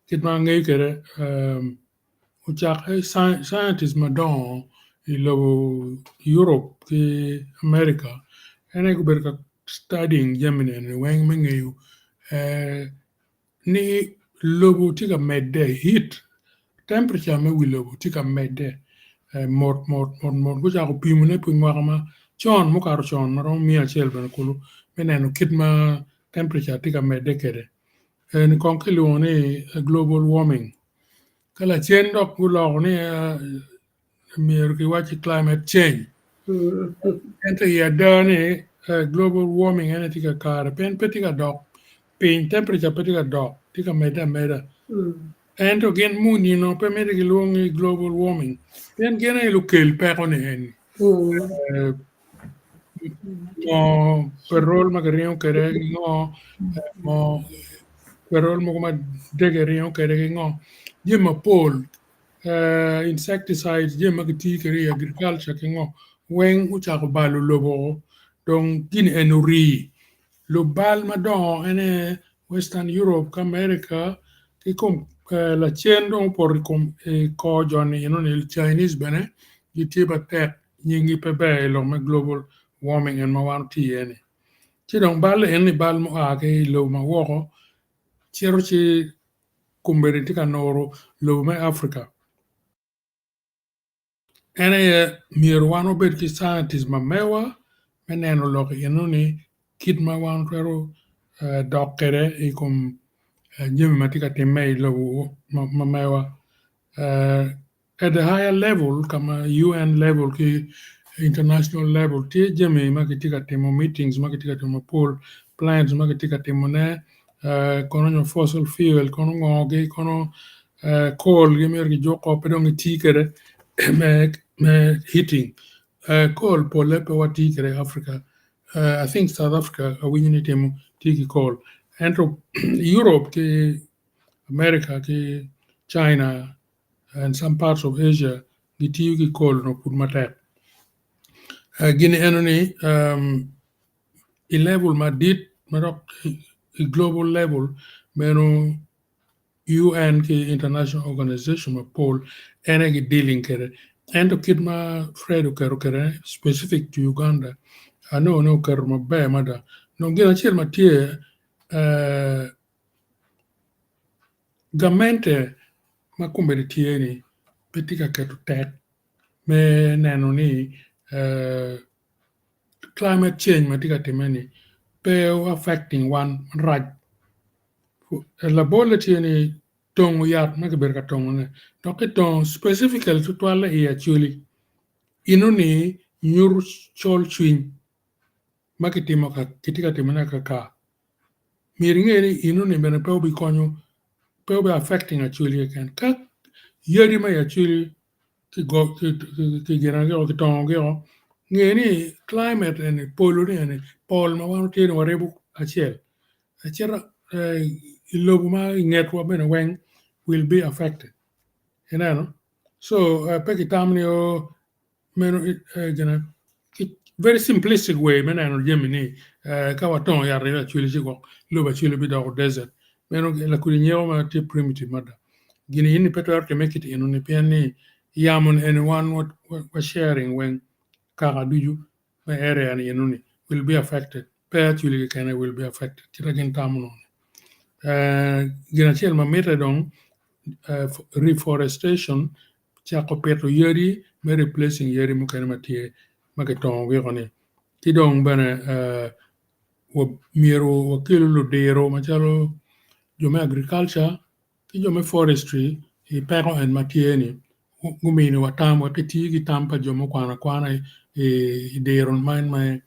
[SPEAKER 2] kit ma angeyo kwede ocakke scientist madongo i lobo Europe ki America en aye gubedo ka studying jami eni weng me ngeyo ni lobo tye ka medde heat temperature me wi lobo tye ka medde mot mot mot mot gucako pimone pi mwaka ma con mukato con ma romo miya acel bene kulu me neno kit ma temperature tye ka medde kwede. Eni kong kilwongo ni global warming ka lacen dok guloko ni myero kiwac ni climate change ento i ada ni global warming ene tye kakare pien pe tye ka dok piny temperature pe tye ka dok tye ka medde ameda ento gin muni onongo pe mito gilwong ni global warming pien gin aye lukel peko ni eni Moo petrol ma kiringo kwede ki ngo moo petrol mogo ma dege ringo kwede ki ngo jami mapol insecticides jami ma kitiyo kwede i agriculture ki ngo weng ocako balo lobo dong gini eni orii lubal madongo ene Western Europe ki America ki kom lacen dong opoto i kom kor joni enoni Chinese bene gitye matek nyingi pe ber i lok me global warming en ma wan watye iye ni. Ci dong bal en ni bal mua ki i lobo ma woko cito ci kombeddi tye ka nuro lobo me Africa. En aye myero wan wabed ki scientist ma mewa me neno lok eno ni kit ma wan watwero dok kwede i kom jami ma tye ka timme i lobo ma mewa. At the higher level ka ma UN level ki international level tye jami ma kitye ka timo meetings ma kitye ka timo mapol plans ma kitye ka timone kono nyo fossil fuel kono ngo-gi kono coal gi myero kijuko pe dong kiti kwede me heating. Coal polle pe wati kwede i Africa. I think South Africa awinyo ni timo tye ki coal ento Europe ki America ki China and some parts of Asia gitiyo ki coal no pud matek. Gini eno ni i level madit ma dok i global level meno UN ki international organization mapol en aye gi dealing kwede ento kit ma Fred oketo kwede specific to Uganda anongo ni oketo maber mada. Dong gin acel ma tye gamente ma kombeddi tye ni pe tye ka keto tek me neno ni climate change ma tye ka timme ni pe affecting wan marac. Labolle tye ni tongo yat ma kibedo ka tongone dok kitongo specifically tutwalle i Acholi eno-ni nyuto col cwiny ma kitimo kitye ka timone akaka. Myero inge ni eno-ni bene pe obikonyo pe obi affecting Acholi keken. Ka yadi ma i Acholi kitongogi nge ni climate eni polo ni eni pol ma wan watye ni waribo acel acita i lobo ma i ngetwa bene weng will be affected ineno so pe kitamo ni oo meno gine very simplistic way me neno jami ni ka watongo yat i Acholi ci gwok lobo Acholi bidoko desert meno lakodi nyeko ma tye primitive mada. Gini eni pe twero timme kit eno-ni pien ni yamo ni eni wan wa sharing weng kaka ducu me area ni eno-ni will be affected pe Acholi keken will be affected kita gin tamo nongo. Gin acel ma mitte dong reforestation cako pito yadi me replacing yadi mukene ma tye ma kitongo giko ni ki dong bene myero wakelu ludiro macalo jo me agriculture ki jo me forestry i peko en ma tye ni guminiwa tam wek kiti ki tam pa jo mukwano akwana i diro man me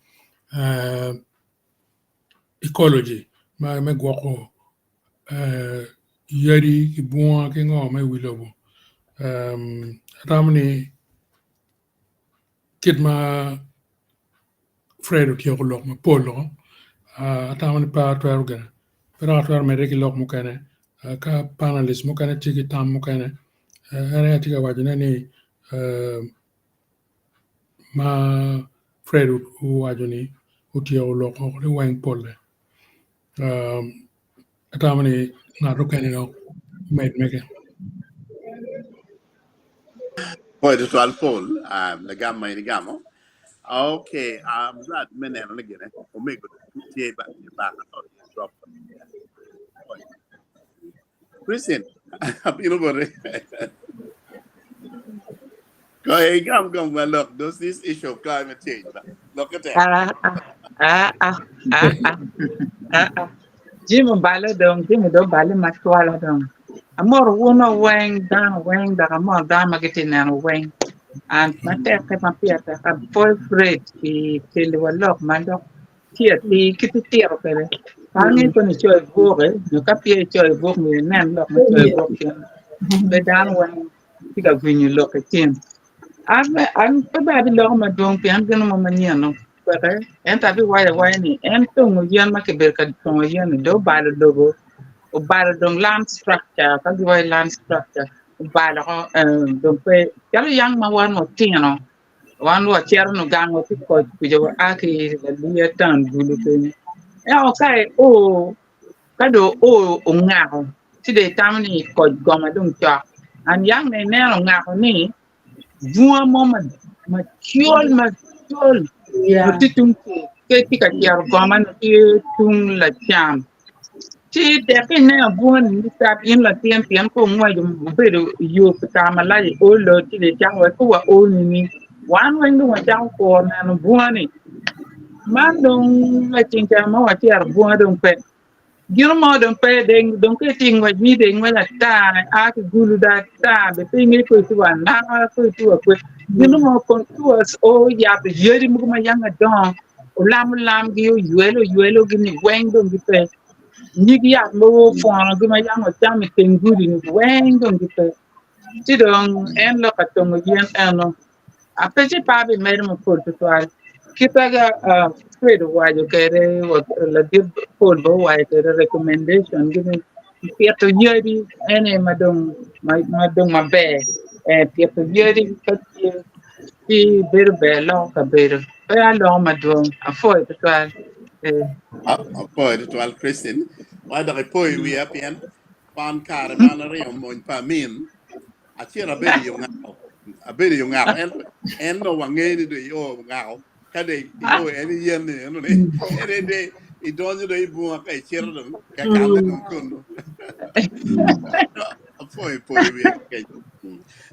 [SPEAKER 2] ecology me gwoko yadi ki bunga ki ngo ma i wi lobo. Atamo ni kit ma Fred otyeko lok mapol atamo ni pe atwero gire pe dok atwero medde ki lok mukene ka panelist mukene tye ki tam mukene en aye atye ka wacone ni ma Fred owaco ni otyeko lok ni weng polle atamo ni ngat mukene dok med mege.
[SPEAKER 1] Pwoyo tutwal Paul, lagam ma in igamo. Okay, I'm glad me neno ni gine omego tye ba baka drop. Christian, abino bote. Go ahead, gam gam ma look, does this issue of climate change. Look at that.
[SPEAKER 4] Ah, ah, ah, ah, ah, ah, ah, ah. Jim obale dong, Jim dong obale matwala dong. Amoro wuno weng, dano weng, dok amoro dano ma gitye neno weng. An matek ma pire tek apwoyo Fred pi keliwa lok ma dok tye atir kit itito kwede. Pe angeyo kono icoyo i buk nyo ka peya icoyo i buk myero inen lok ma icoyo i buk cen. Pe dano weng tye ka winyo lok i cen. An an pe bene abiloko madwong pien gin mo manyen dong peke ento abiwaco awaca ni en tongo yen ma kibedo ka tongo yen-ni dong obalo lobo obalo dong land structure ka giwaco land structure obalo oko dong pe calo yang ma wan watino wan wacito nongo gang wa tye koc kuca wa a ki laliya town bulu kenyo ento ka io ka dong oo ongako ci dong itamo ni koc goma dong cok and yang dong ineno ongako ni bunga mo macol macol tye tung cel tye ka cito goma ni tye tung lacam ci tek ka ineno bunga ni nitap in latin pien ka ongweco obedo yo pi kare malac i olo ci dong icako wek ka wa o nini wan weng dong wacako kuro neno bunga ni man dong laceng ca ma wacito bunga dong pe. Gino mo dong pe dong dong ka itye ngwec ni dong ingwec ata a ki gulu dong ata be pe ingeyo kong itye wa nanga kong itye wa kwe gino mo contours o yat yadi mogo ma yam adongo olam olamgi oywelo oywelo gi ni weng dong gipe nyig yat mogo opwonogi ma yam wacamo i teng gudi ni weng dong gipe ci dong en lok ka tongo yen eno Ape ci pe abimedo mapol tutwal. Kit aga Fred owaco kwede, ladit Paul bene owaco kwede recommendation gi ni pito yadi en aye ma dong ma dong maber pito yadi ka tye ci bedo ber loko kabedo pe aloko madwong apwoyo tutwal.
[SPEAKER 1] Apwoyo tutwal Christine. Wa dok ipoyo i wiya pien kwan kare ma an aringo mony pa amin Acito abedo i ongako, abedo i ongako, ento en dong wangeyo ni dong io ongako, ka dong io en i yen ni eno ni, en aye dong idonyo dong i bunga ka icito dong ka kanne dong kunu. Apwoyo poyo wiya kec.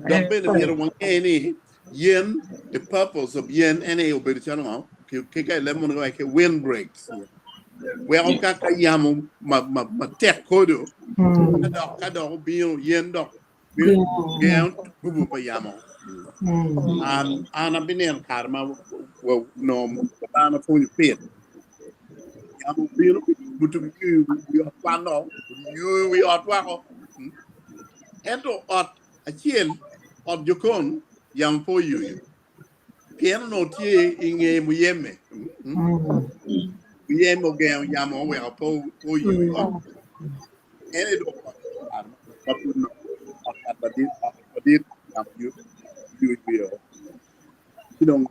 [SPEAKER 1] Dok bene myero wange ni yen, the purpose of yen en aye obedo calo ngo, ki ka i leb munu giwaco ki wind breaks. Weko ka ka yamo matek kodo, ka dok ka dok obino yen dok gengo gubo pa yamo. An an abineno kare ma onongo dano pwonyo pit. Yamo obino buto wi ot kwan dok oyuyo wi ot woko. Ento ot acel, ot jokon, yamo pe oyuyo. Pien onongo tye i nge muyeme. Muyeme ogengo yamo oweko pe oyuyo ot. En aye dong ot ma pud nongo ot madit ot madit yamo yuyo wiye woko. Ci dong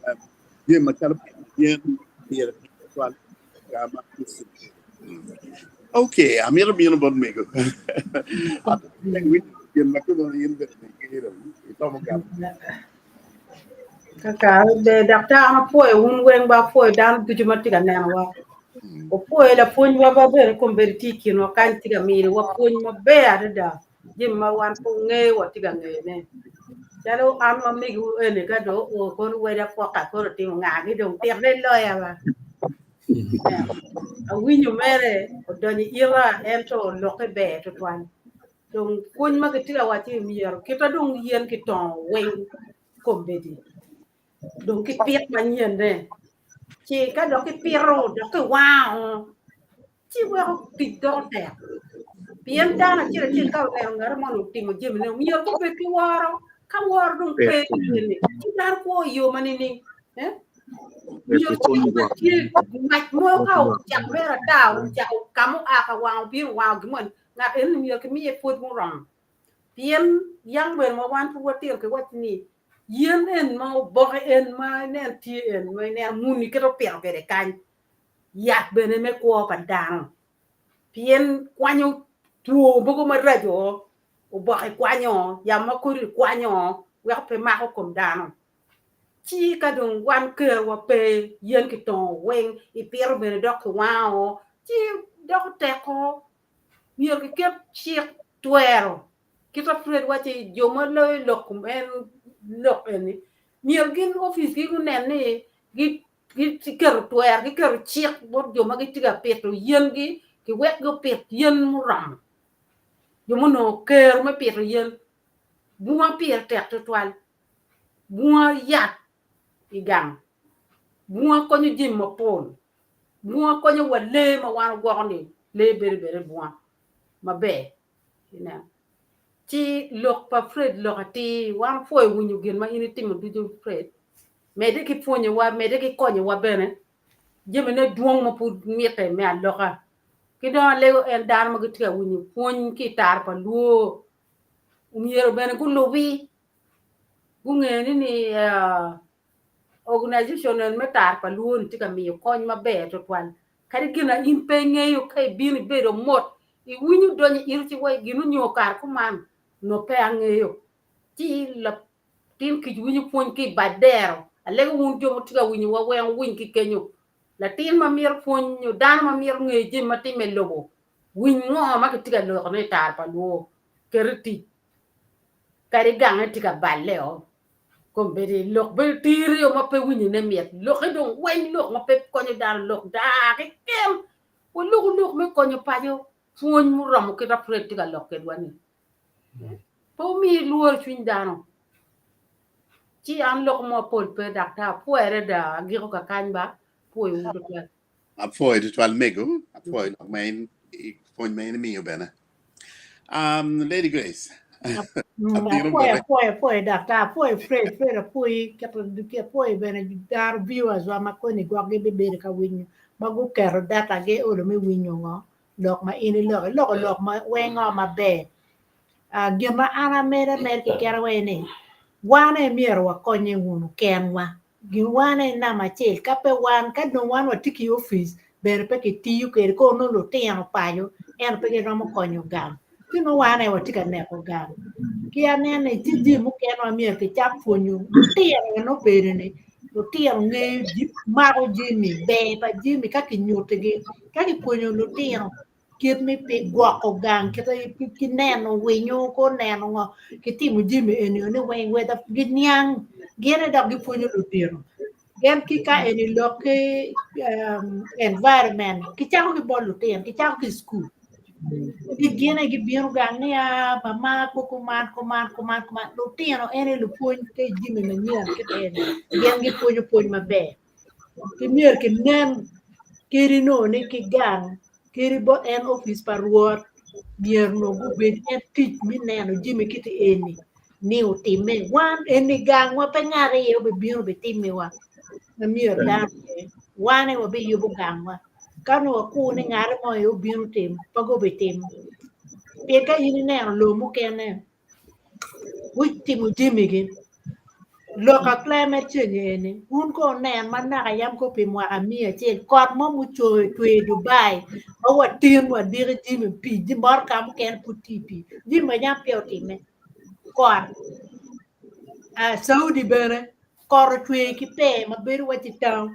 [SPEAKER 1] jami macalo pito yen pire tek tutwal ka ma Ok, amito bino bot mego. Awinyo gin ma kimo in bene ingeyo dong itomo gamo.
[SPEAKER 5] Kakare ber daktar an apwoyo wun weng ba apwoyo dano ducu ma tye ka nenowa. Opwoyo lapwonywa ba bene kombeddi tye i kinwa kany tye ka miniwa pwony maber adada jami ma wan pe wangeyo watye ka ngeyone. Calo an ma megiwu eni ka dong oo kono weda pwoka kono otimo nga-gi dong titne loya ba. Awinyo mere odonyo i ita ento lokke ber tutwal. Dong pwony ma kitye ka waco ni myero kita dong yen kitongo weng kombeddi dong kipit manyen-ne ci ka dok kipito dok kiwango ci weko tic doko tek pien dano acel acel ka oneno ngat moni otimo jamine myero gubed ki woro ka woro dong pe eni ci dano kwo i yo ma nining eh? Myero tye mac mo ka ocako mere ata ocako ka mua ka wango bino wango gin moni Ngat eni myero kimiye pwod muromo, pien yang bene ma wan pud watito ki wacci ni yen en ma oboke en ma inen tye en ma ineno muni kit opito kwede kany yat bene me kwo pa dano pien kwanyo two mogo maraco oboke kwanyo yamo ma kodi kwanyo weko pe mako kom dano ci ka dong wan kerowa pe yen kitongo weng ipito bene dok kiwango ci doko teko myero kiket cik twero kit ma Fred waco ni jo ma loyo lok kom en lok eni myero gin opic gi gunen ni giketo twero giketo cik bot jo ma gitye ka pito yen gi ki wek gupit yen muromo jo ma onongo kero me pito yen bunga pire tek tutwal bunga yat i gang bunga konyo jami mapol Bunga konyo wa lee ma wan ogwoko ni lee bedo bene i bunga maber ineno. Ci lok pa Fred lok atir wan opwoyo winyo gin ma in itimo ducu Fred medde ki pwonyowa medde ki konyowa bene jamine dwong ma pud mitte me aloka ki dong alego en dano ma gitye ka winyo pwony ki i taro pa luo myero bene gulubi gunge ni ni Organization eni me tar pa luo ni tye ka miyo kony maber tutwal. Kadi gin ma in pe ingeyo ka ibino ibedo mot iwinyo donyo iti ci wai gin onyo kare kuman onongo pe angeyo ci latin kic winyo pwony ki i bad dero alego wun jo ma wutye ka winyo wa weng wuwiny ki kenyo latin ma mito pwony nyo dano ma mito ngeyo jami ma timme i lobo winy ngo ma kitye ka loko ne i tar pa luo ket i tic kadi gange tye ka balle o Kombeddi lok bedo tiryo ma pe winyone mit, lokke dong weng lok ma pe konyo dano, lok daa keken. Waluku lok me konyo paco. Pwony muromo kit a Fred tye ka lok kedwa ni. Pe wumi lworo i cwiny dano. Ci an lok mo mapol pe daktar apwoyo adada agiko kakany ba apwoyowu tutwal.
[SPEAKER 1] Apwoyo tutwal mego, apwoyo lok ma in pwony ma in imiyo bene. Um, Lady Grace. Abino
[SPEAKER 6] Apwoyo,
[SPEAKER 1] bote.
[SPEAKER 6] apwoyo, apwoyo daktar, apwoyo Fred, Fred apwoyi, keto apwoyo bene dano viewers wa ma koni gwok gibibedo ka winyo ma guketo data gi olo me winyo ngo lok ma in iloko, iloko lok ma wengo maber. Ah, gin ma an amedo amedo kekena wa ni wan aye myero wakonye wunu kenwa. Gin wan aye namba acel ka pe wan ka dong wan watye ki opic bene pe kitiyo kwede kono nongo lutino paco ento pe giromo konyo gang ci nongo wan aye watye ka neko gang. Ki aneno ni tye jami mukene ma myero kicak pwonyo lutino en obedo ni lutino ngeyo mako jami ber pa jami ka kinyutigi ka kipwonyo lutino kit me gwoko gang kit ki neno winyo ko neno ngo ki timo jami eni ni weng whether giniang gin aye dok gipwonyo lutino gen ki ka eni lok ki environment kicako ki bot lutino kicako ki i cukul ki gin aye gibino gang ni aa mama ko kuman kuman kuman kuman lutino en aye lupwony ki jami manyen kit eni gin gipwonyo pwony maber. Ki myero kinen kadi nongo ni ki gang kadi bot en opic pa rwot myero onongo gubed en tic me neno jami kiti eni ni otimme wan eni gangwa pe ngat aye obibino obitimiwa ma myero dano oye wan aye wabiyubo gangwa ka nongo wakur ni ngat mo aye obino otim pe gubitimo pien ka in ineno lobo mukene gutimo jamigi Lok a climate change eni wun ko wunen ma naka yam ko pi mwaka miya acel kot mo mucoyo otwe i Dubai ma watin wadiki jami pii jami motoka mukene pud tye i pii jami ma yam peya otimme kot Saudi bene kot ocwe ki pee ma bedo waci town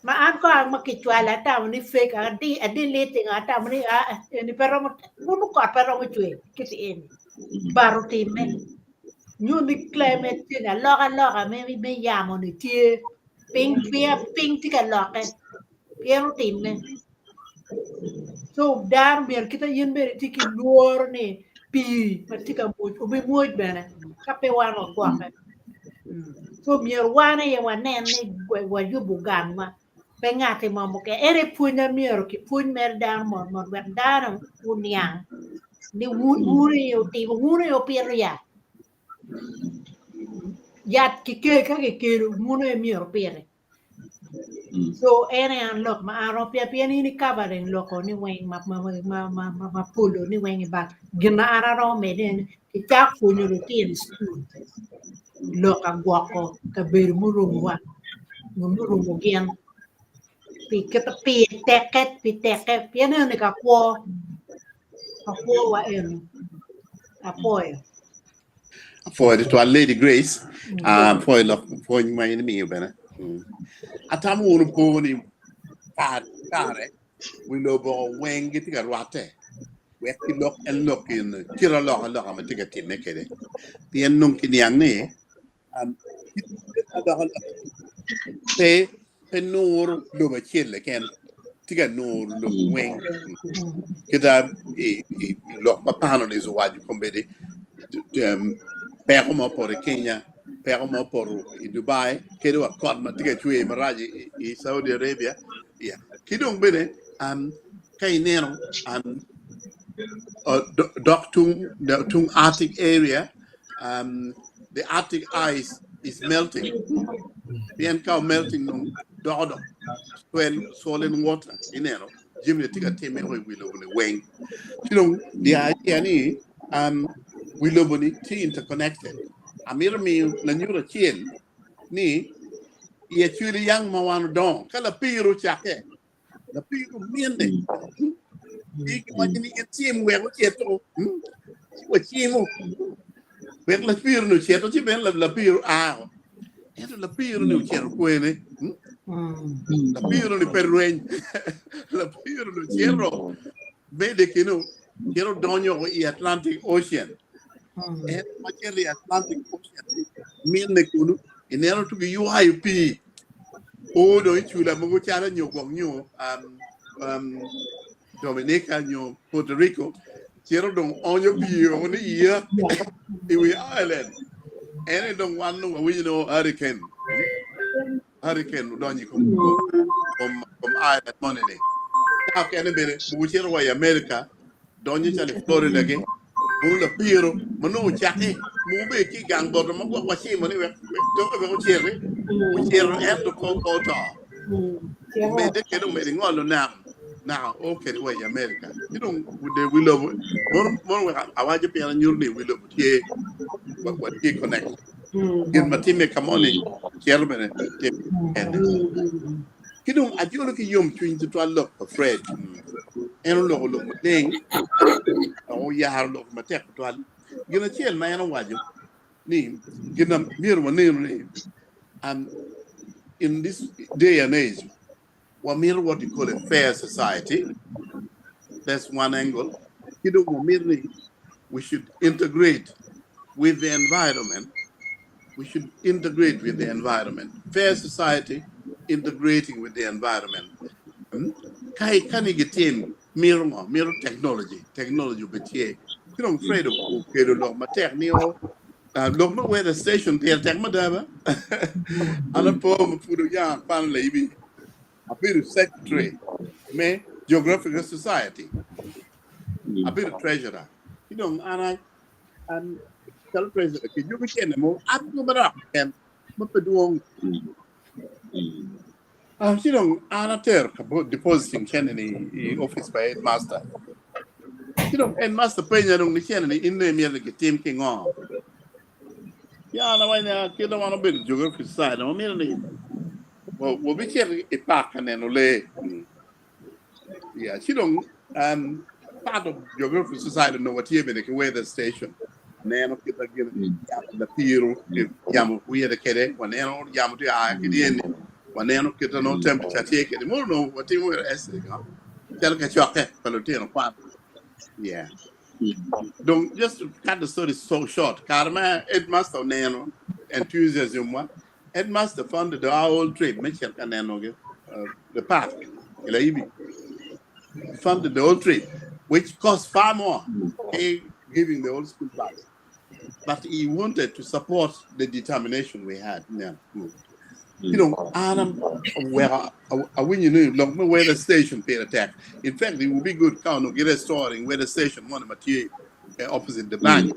[SPEAKER 6] ma an ko ang ma kicwalo atamo ni fake adiliting atamo ni aa eni pe romo kunu kot pe romo cwer kiti eni but otimme. Nyo ni climate change alokaloka me yamo ni tye piny piny tye ka lokke pien otimme so dano myero kit ma in bene itye ki lworo ni pii ma tye ka mwoc obimwoc bene ka pe wan wagwokke so myero wan aye wanen ni wayubo gangwa pe ngati mo mukene en aye pwony ma myero kipwony mere dano mot mot wek dano oniang ni wun aye otimo wun aye wupito yat yat kikelo ka kikelo wun aye myero wupiti so en aye an lok ma an aromo pien pien in i covering loko ni weng ma polo ni weng i bal gin ma an aromo mede en ni kicak pwonyo lutino i cukul lok agwoko kabedo murumowa nyo murumo gin pi kit pi tekke pi tekke pien eni ka kwo ka kwowa eni apwoyo.
[SPEAKER 1] Apwoyo tutwal Lady Grace, apwoyo lok pwony ma in imiyo bene. Atamo wun wupo ni kare ki kare wi lobo weng gitye ka rwatte wek gilok en lok gin kit alokaloka ma tye ka timme kwede pien nongo kiniang ni kit alokaloka pe pe nuro lobo acel keken tye ka nuro lobo weng kita i lok ma panelists owaco kombeddi peko ma opoto i Kenya peko ma opoto i Dubai kadi wa kot ma tye ka cwer marac i Saudi Arabia ki dong bene ka ineno dok tung Arctic area the Arctic ice is melting pien ka o melting dong doko dok swollen water ineno jami ni tye ka timme i wi lobo ni weng ci dong the idea ni wi lobo ni tye interconnected amito miyo lanyut acel ni i acwili yang ma wan odongo ka lapir ocakke lapir omine ci giwaco ni en cim wek ocito ci wacimo wek lapir ni ocito ci bene lapir oa ento lapir ni ocito kwene lapir ni pe rweny lapir ni ocito mede kino cito donyo i Atlantic Ocean en ma cito i Atlantic Ocean mine kunu ineno to giywayo pii o dong i cula mogo calo nyo gwok nyo. Dominica nyo Puerto Rico cito dong onyo pii woko ni iya i wi island. En aye dong wan nongo wawinyo ni oh hurricane, hurricane odonyo i kom kom kom island moni ni. Ka okene bene mogo cito wa i America donyo calo i Florida gi mono lapiro ma nongo ocaki mogo bene ki i gang boto ma gwok wacimo ni wek toke wek ociti ocito ento pe oto. Omedde kede omedo ingolo nam naka o kede wa i America ci dong de wi lobo mono mono wek awaco pien anyuto ni wi lobo tye watye connect gin ma timme ka moni cito bene timme kene. Ki dong ajolo ki yomcwiny tutwal lok pa Fred. En oloko lok maleng dok oyaro lok matek tutwal. Gin acel ma en owaco ni gin ma myero wanenu ni um, in this day and age wamito what you call a fair society. That's one angle. Ki dong wamito ni we should integrate with the environment. We should integrate with the environment. Fair society integrating with the environment. Ka ka ni gitim mito ngo? Mito technology. Technology obed tye. Ci dong Fred okelo lok matek ni o lok me weather station pire tek mada ba. An apo ma pud oyang akwano laibi abedo secretary me Geographical Society. Abedo treasurer. Ci dong an an calo treasurer kijuko cene mo an go manok keken ma pe dwong. Ci dong an atero ka depositing cene ni i office pa headmaster. Ci dong headmaster penya dong ni cene ni in dong imito ni gitim ki ngo? Ci an awaco ni kit ma wan obedo Geography Society wamito ni wabicito i park ka neno lee. Yeah, ci dong um, part of Geography Society onongo watye bene ki weather station. Neno kit ma gin yamo lapiro yamo wire kede, waneno yamo tye a ki dyeni, waneno kit ma nongo temperature tye kede. Mono onongo watimo wire essay, no? Calo kacokke pa lutino kwan. Yeah. Dong just to cut the story so short, kare ma headmaster oneno enthusiasm wa, Headmaster funded our whole trip me cito ka neno the park i Laibi. He funded the whole trip, which cost far more than giving the whole school bus. But he wanted to support the determination we had. Yeah. You know, an aweko awinyo ni lok me weather station pire tek. In fact, it would be good ka onongo gi restoring weather station moni ma tye opposite the bank.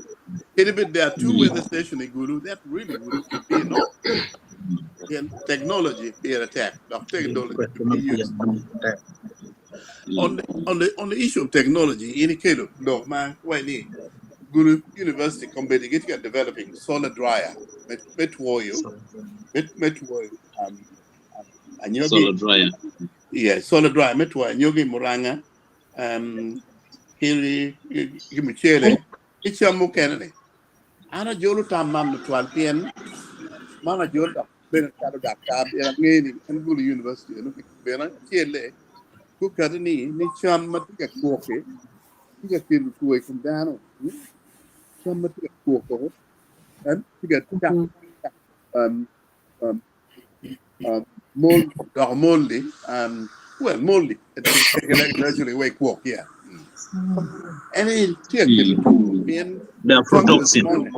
[SPEAKER 1] Kadi bed there are two weather station i Gulu, that really would be enough. Pien technology pire tek, dok technology should be used. On the issue of technology, in ikelo lok ma waci ni Gulu University kombeddi gitye ka developing solar dryer me twoyo me twoyo anyogi.
[SPEAKER 3] Solar dryer.
[SPEAKER 1] Yeah, solar dryer me twoyo anyogi muranga ki mucele ki cam mukene ni. An ajolo tam man tutwal pien man ajolo dok bene calo daktar pien angeyo ni en Gulu University eno bene acelle gukati ni ni cam ma tye ka kwoki tye ka kelo two i kom dano cam ma tye ka kwoko tye ka mold doko moldy well moldy naturally way kwok yeah and it tye ka kelo two pien
[SPEAKER 3] The
[SPEAKER 1] fungus
[SPEAKER 3] aflatoxin.
[SPEAKER 1] moni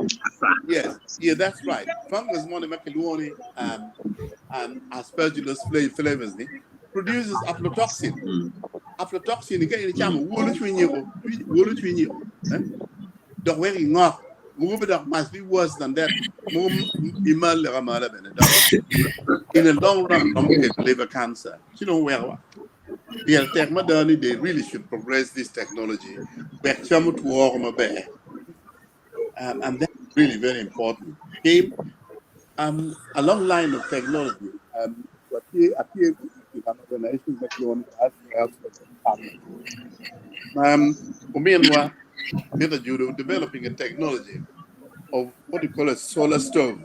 [SPEAKER 1] yes yeah that's right fungus moni ma kilwongo ni aspergillus flavus ni produces aflatoxin. Aflatoxin ka in icamo wolo cwinyi o wolo cwinyi o eh? Dok weko ingok mogo be dok must be worse than that mogo imal lek amala bene dok in the long run romo kelo liver cancer ci dong weko pire tek mada ni they really should progress this technology wek cam otwo woko maber and that's really very important. Ki along line of technology watye atye i an organization ma kilwongo ni Health Department ma ominwa Peter Judo developing a technology of what you call a solar stove.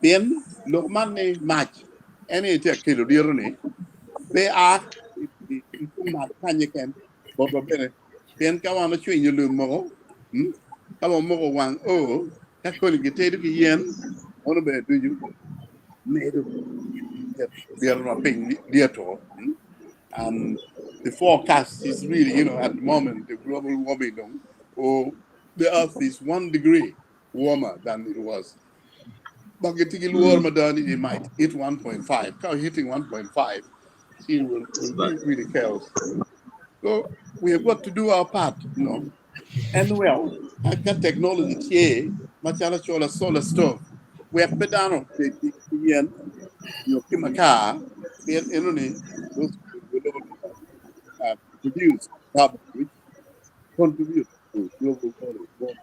[SPEAKER 1] Pien lok man ni mac en aye tye ka kelo lyeto ni pe a i tung malo kany keken botwa bene pien ka wan ocwinyo lum mogo ka wamoko wang oo ka koni gitedo ki yen mono bene ducu medo lyeto ma piny lyeto. The forecast is really, you know, at the moment, the global warming, dong, or the earth is 1 degree warmer than it was. But gitye ki lworo mada ni it might hit 1.5. Ka hitting 1.5, it will be really chaos. So we have got to do our part. And well, ka technology tye macalo cola solar stove. Wek pe dano obed ki yen nyo ki makar pien enoni those will produce carbon which contribute to global warming.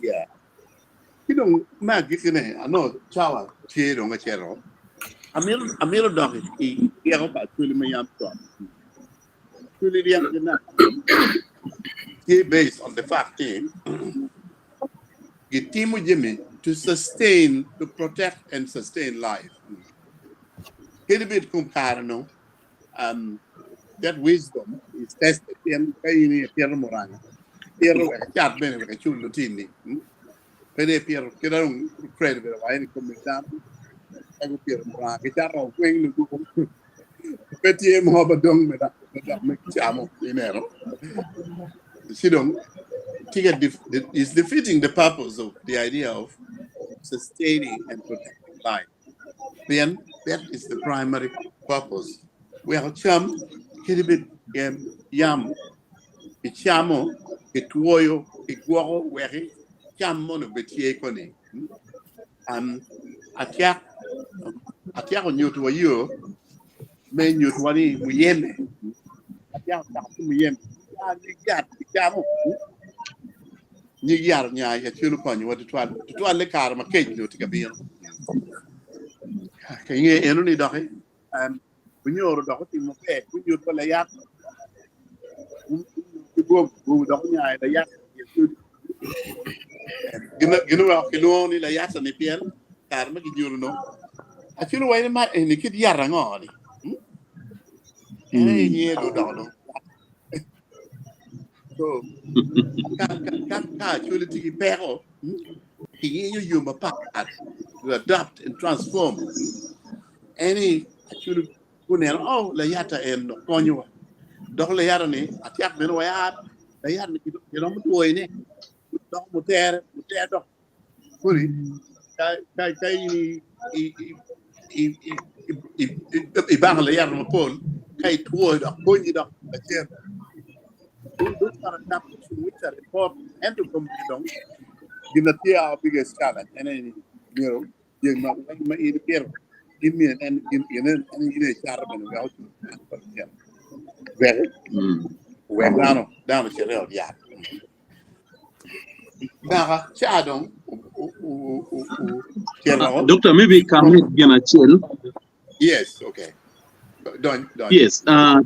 [SPEAKER 1] Yeah. Ki dong me agikine ano cawa tye dong acito. Amito dok i ryeko pa Acholi me yam con. Acholi ryeko ki naka tye based on the fact ni gitimo jami to sustain, to protect and sustain life. Kadi bed kom kare no, that wisdom is tested pien ka in ipito muranga, ipito wek icat bene wek icul lutini. Pe dong ipito kit dong credit bene wa ni kom dano ka gupito muranga gicato weng lugo pe tye mo ba dong me dok me camo ineno. Ci dong tye is defeating the purpose of the idea of sustaining and protecting life. Pien that is the primary purpose. Weko cam kadi bed yam kicamo, kitwoyo, kigwoko weki cam mono obed tye koni. Atyako nyuto wa yo me nyuto wa ni muyeme. Atyako cako ki muyeme. Nyig yat kicamo. Nyig yat nya acel okonyowa tutwal. Tutwal i kare ma kec nyo tye ka bino. Ka inge eno ni doki onyoro dok otimo ber onyuto wa layat ki bwogo dok onyayo layat gin oweko kilwongo ni layat ni pien kare ma ginyuto no acel owaco ni ma eni kit yat ango ni en aye nyinge dong odoko dong so ka ka ka Acholi tye ki peko kinginyo yo mapat to adapt and transform eni Acholi guneno oh layata en dok konyowa dok layata ni atyak bene wa yat layat ni kiromo twoyone dok mutere mutere dok koni ka ka ka in i i i i i ibako layat mapol ka itwoyo dok konyi dok lacen those are adaptations which are important ento komgi dong gin na tye our biggest challenge en aye ni myero jami ma weng ma in ipito in myero inen gin inen en in icato bene wek ocung wek wek dano dano ocit i ot yat naka ca dong cito
[SPEAKER 3] Doctor, maybe can make gin acel.
[SPEAKER 1] Yes, okay. Dony, dony.
[SPEAKER 3] Yes,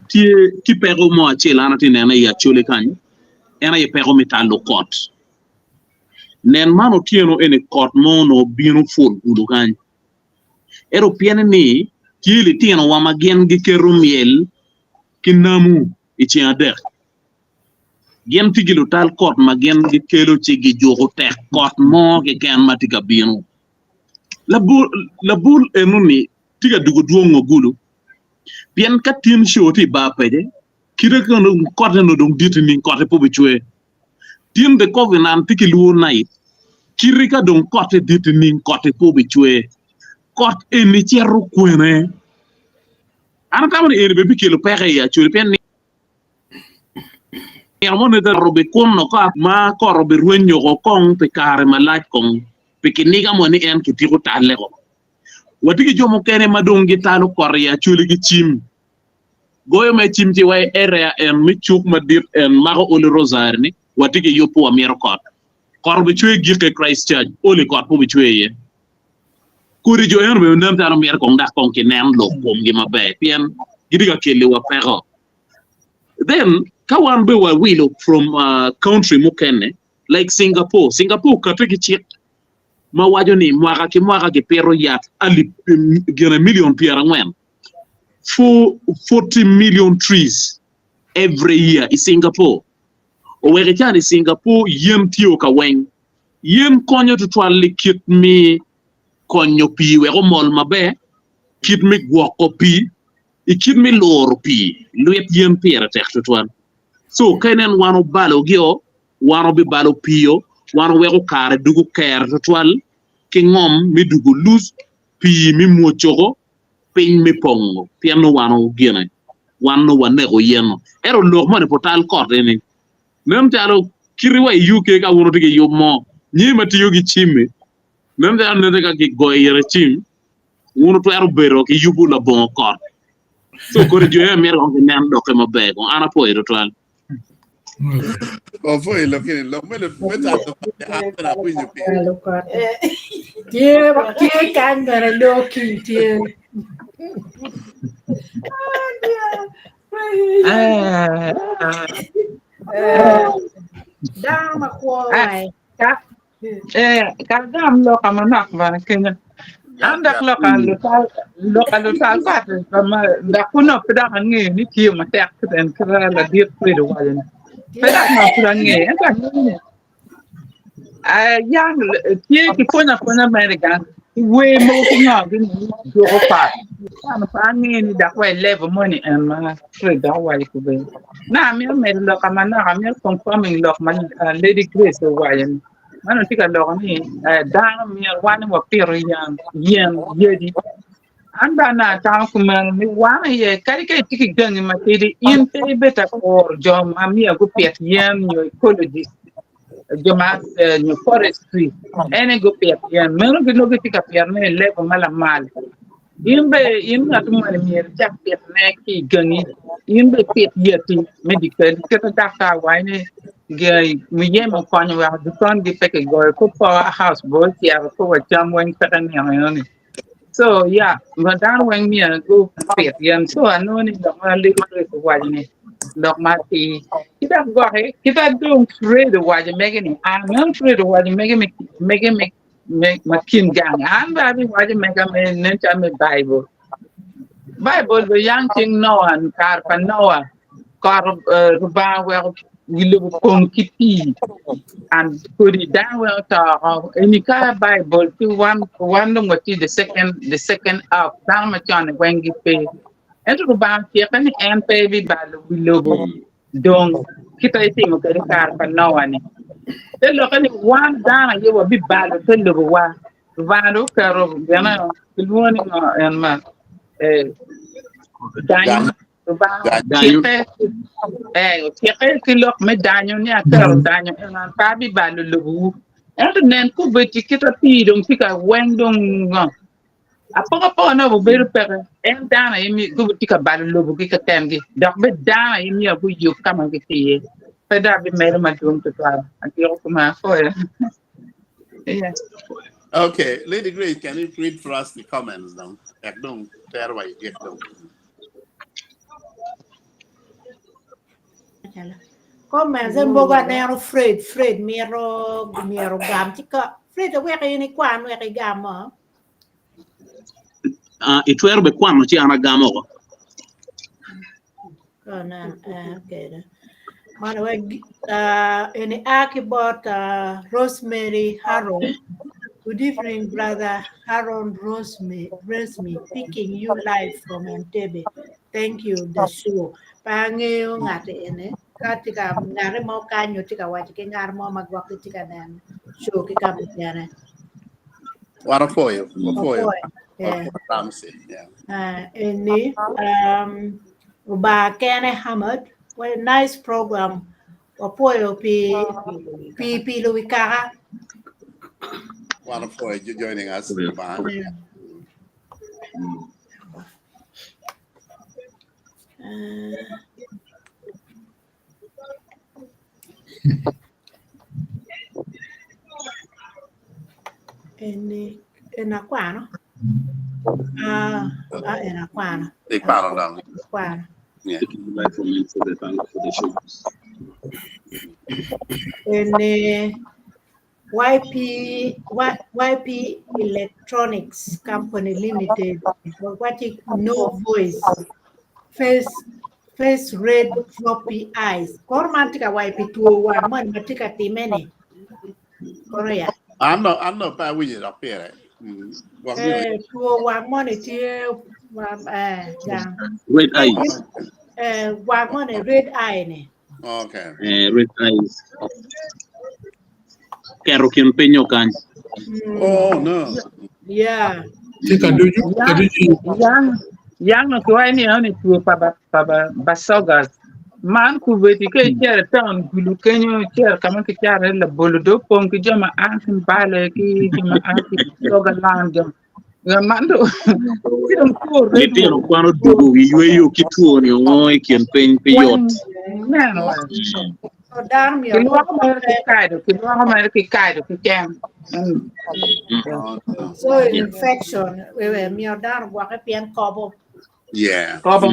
[SPEAKER 3] tye ki peko mo acel an atye nene i Acholi kany. En aye peko me talo kot. Nen man otyeno eni kot mo onongo bino pul gudo kany. Ento piene ni tye litinowa ma gin giketo myel ki namu i ceng adek. Gin tye ki lutal kot ma gin gikelo ci gijuko tek kot mo keken ma tye ka bino. Labol eno-ni tye ka dugo dwongo gulu pien ka tin co tye i bar pece kite ka dong kotte onongo dong dit nining kotte pe obicwer. Tin the covenant tye ki lwor night kite ka dong kotte dit nining kotte pe obicwer. Kot eni cito kwene? An atamo ni eni bene bikelo peko i Acholi pien nino mo nongo ito bikuno ka ma kot obirwenyo ko kong pi kare malac kong pi kiniga mo ni en kitiko talle ko. Watye ki jo mukene ma dong gitalo kot i Acholi ki cim. Goyo me cim ci wa i area en me cuk madit en mako Oli Rosary ni watye ki yub pe wamito kot. Kot obicwe gikke Christ Church oli kot pe obicwe iye. Kodi jo eno bene nen calo myero kong dok kong kinen lok komgi maber pien gitye ka keliwa peko. Then ka wan bene wawilo from country mukene like Singapore, Singapore okati ki cik ma waco ni mwaka ki mwaka gipito yat alip gine million 40, 40 million trees every year i Singapore. Oweko icano i Singapore yen tye ka weng. Yen konyo tutwal i kit me konyo pii wek omol maber, kit me gwoko pii. I kit me luro pii, lwit yen pire tek tutwal. So ka inen wan obalo-gio, wan obibalo pii-o, wan oweko kare dugo ker tutwal ki ngom me dugo luc, pii me mwocoko, piny me pongo, pien nongo wan ogine, wan nongo waneko yen-nu. Ento lok moni pud tal kot eni. Nen calo kiti wa i UK ka wun wutye ki yub mo, nyi ma tiyo ki cim-mi, nen calo nene ka kigoyo ire cim, wun wutwero bedo ki yubu labongo kot. So kodi jo aye myero kong ginen dokke maber kong. An apwoyo tutwal.
[SPEAKER 1] Opwoyo lokini lok me me talo an bene awinyo pi.
[SPEAKER 6] Tye tye kany bene loki tye. Dano makwo wai.
[SPEAKER 4] Eh, ka gam loka manok bene kenyo. An dok loka lutal loka lutal pat ma dok kun pe dok angeyo ni tiyo matek en kit ladit bedo waco ni. Pe dok ma pud angeyo ento angeyo ni ah, yang tye ki pwonyo apwonya mere i gang ki wer mogo ki ngo gini juko pat. An pe angeyo ni dok wa i level moni en ma Fred dok owaco kubedi. Na amito medo lok manok amito confirming lok ma ah, Lady Grace owaco ni. Man atye ka loko ni eh, dano myero wan ni wapito yen, yen yadi. An bene atamo kumeno ni wan aye kadi ka itye ki gangi matidi in pe ibed ka kuro jo ma myero gupit yen nyo ecologist jo ma eh, nyo forestry en aye gupit yen meno gin gitye ka pitone i level ma lamal. In bene in ngat moni myero icak pitone ki i gangi in bene ipit yati me dyekal kit ma daktar owaco ni muyeme okonyo weko dukangi pe kigoyo kor power house bene ocito kor wa cam weng peke nino enoni so ya ma dano weng myero gupit yen so anongo ni lok ma Lady Grace owaco ni lok ma atir ki dok gwok-ki kit ma dong Fred owaco mege ni an meno Fred owaco mege mege me me ma kin gang an bene abiwaco mega me nen calo me Baibul. Baibul be yang cing Noa kare pa Noa kot eh, Rubanga oweko wi lobo opong ki pii and kodi dano weng oto oko. Eni ka Baibul ci wan wan dong watye the second the second ark dano macon-ni weng gipe. Ento Rubanga ocikke ni en pe ebibalo wi lobo Dong, kit ma itimo kwede i kare pa Noa-ni, te lokke ni wan dano aye wabibalo te lobowa. Lubanga dong oketo gin kilwongo ni ngo en ma eh, danyo. Lubanga
[SPEAKER 3] Danyo.
[SPEAKER 4] ocikke eh, ocikke ki lok me danyo ni aketo danyo en an pe abibalo lobowu. Ento nen kubedi kita pii dong tye ka weng dong ngo. Apokapoka-ne obedo peke, en dano aye gitye ka balo lobogi kekengi, dok bene dano aye myero guyub ka ma gitye iye. Pe dok abimedo madwong twatwal, atyeko kuman. Apwoyo. Yeah.
[SPEAKER 1] Okay, Lady Grace, can you read for us the comments dong? Ek dong tero wa igik dong.
[SPEAKER 6] Comments en mogo aneno Fred, Fred mito myero ogam ci ka Fred aweko in ikwan wek igam mo.
[SPEAKER 3] Ah, itwero be kwano ci an agamo oko.
[SPEAKER 6] Okay. Mano wek uh, eni a ki bot uh, Rosemary Haron. Good evening, brother Haron Rosemary, Rosemary, picking you live from Entebbe. Thank you, the show. Pa angeyo ng'at ene. Ka tye ka ng'ate mo kanyo tye ka waco ki ngat mo ma gwok tye ka neno show ki ka mukene.
[SPEAKER 1] Wan opwoyo, opwoyo.
[SPEAKER 6] Opwoyo. Yeah.
[SPEAKER 1] Ramsey, yeah.
[SPEAKER 6] Eni Rubanga kene Hamad. What a nice program. Wapwoyo pi pi pilo wi kaka.
[SPEAKER 1] Wan opwoyo you joining us. Rubanga.
[SPEAKER 6] Yeah. Eni en akwano. Ah, ah, en akwano.
[SPEAKER 1] Ikwano dong.
[SPEAKER 6] Akwano.
[SPEAKER 1] Yeah.
[SPEAKER 6] Eni YP, Y, YP Electronics Company Limited. Waci no voice. Face face red droppy eyes. Koro man tye ka waco pi two wang moni ma tye ka time ni. Koro ya.
[SPEAKER 1] An no, an no pe awinyo dok pire. Gwok nyo
[SPEAKER 6] Eh, two wang moni tye Eh, gang.
[SPEAKER 3] Red eyes.
[SPEAKER 6] Eh, wang mo ni red eye ni.
[SPEAKER 1] Okay.
[SPEAKER 3] Eh, red eyes. Keto kin piny okany.
[SPEAKER 1] Oh no.
[SPEAKER 6] Yeah.
[SPEAKER 2] Tye ka ducu, ka ducu.
[SPEAKER 4] Yang yang no kiwaco ni eno ni two pa ba pa ba basogas. Man kubedi ka icito i taun Gulu kenyo icito ka ma kicato iye labolo dong opong ki jo ma a ki Mbale ki jo ma a ki Busoga land jo man dong ci dong two
[SPEAKER 3] Litino kwan odwogo giyweyo ki two ni ongo i kin piny pe yot.
[SPEAKER 4] Neno
[SPEAKER 6] So dano myero
[SPEAKER 4] kilwoko mere ki kado kilwoko mere ki kado keken.
[SPEAKER 6] So infection wewe myero dano ogwokke pien kobo.
[SPEAKER 1] Yeah.
[SPEAKER 4] Kobo.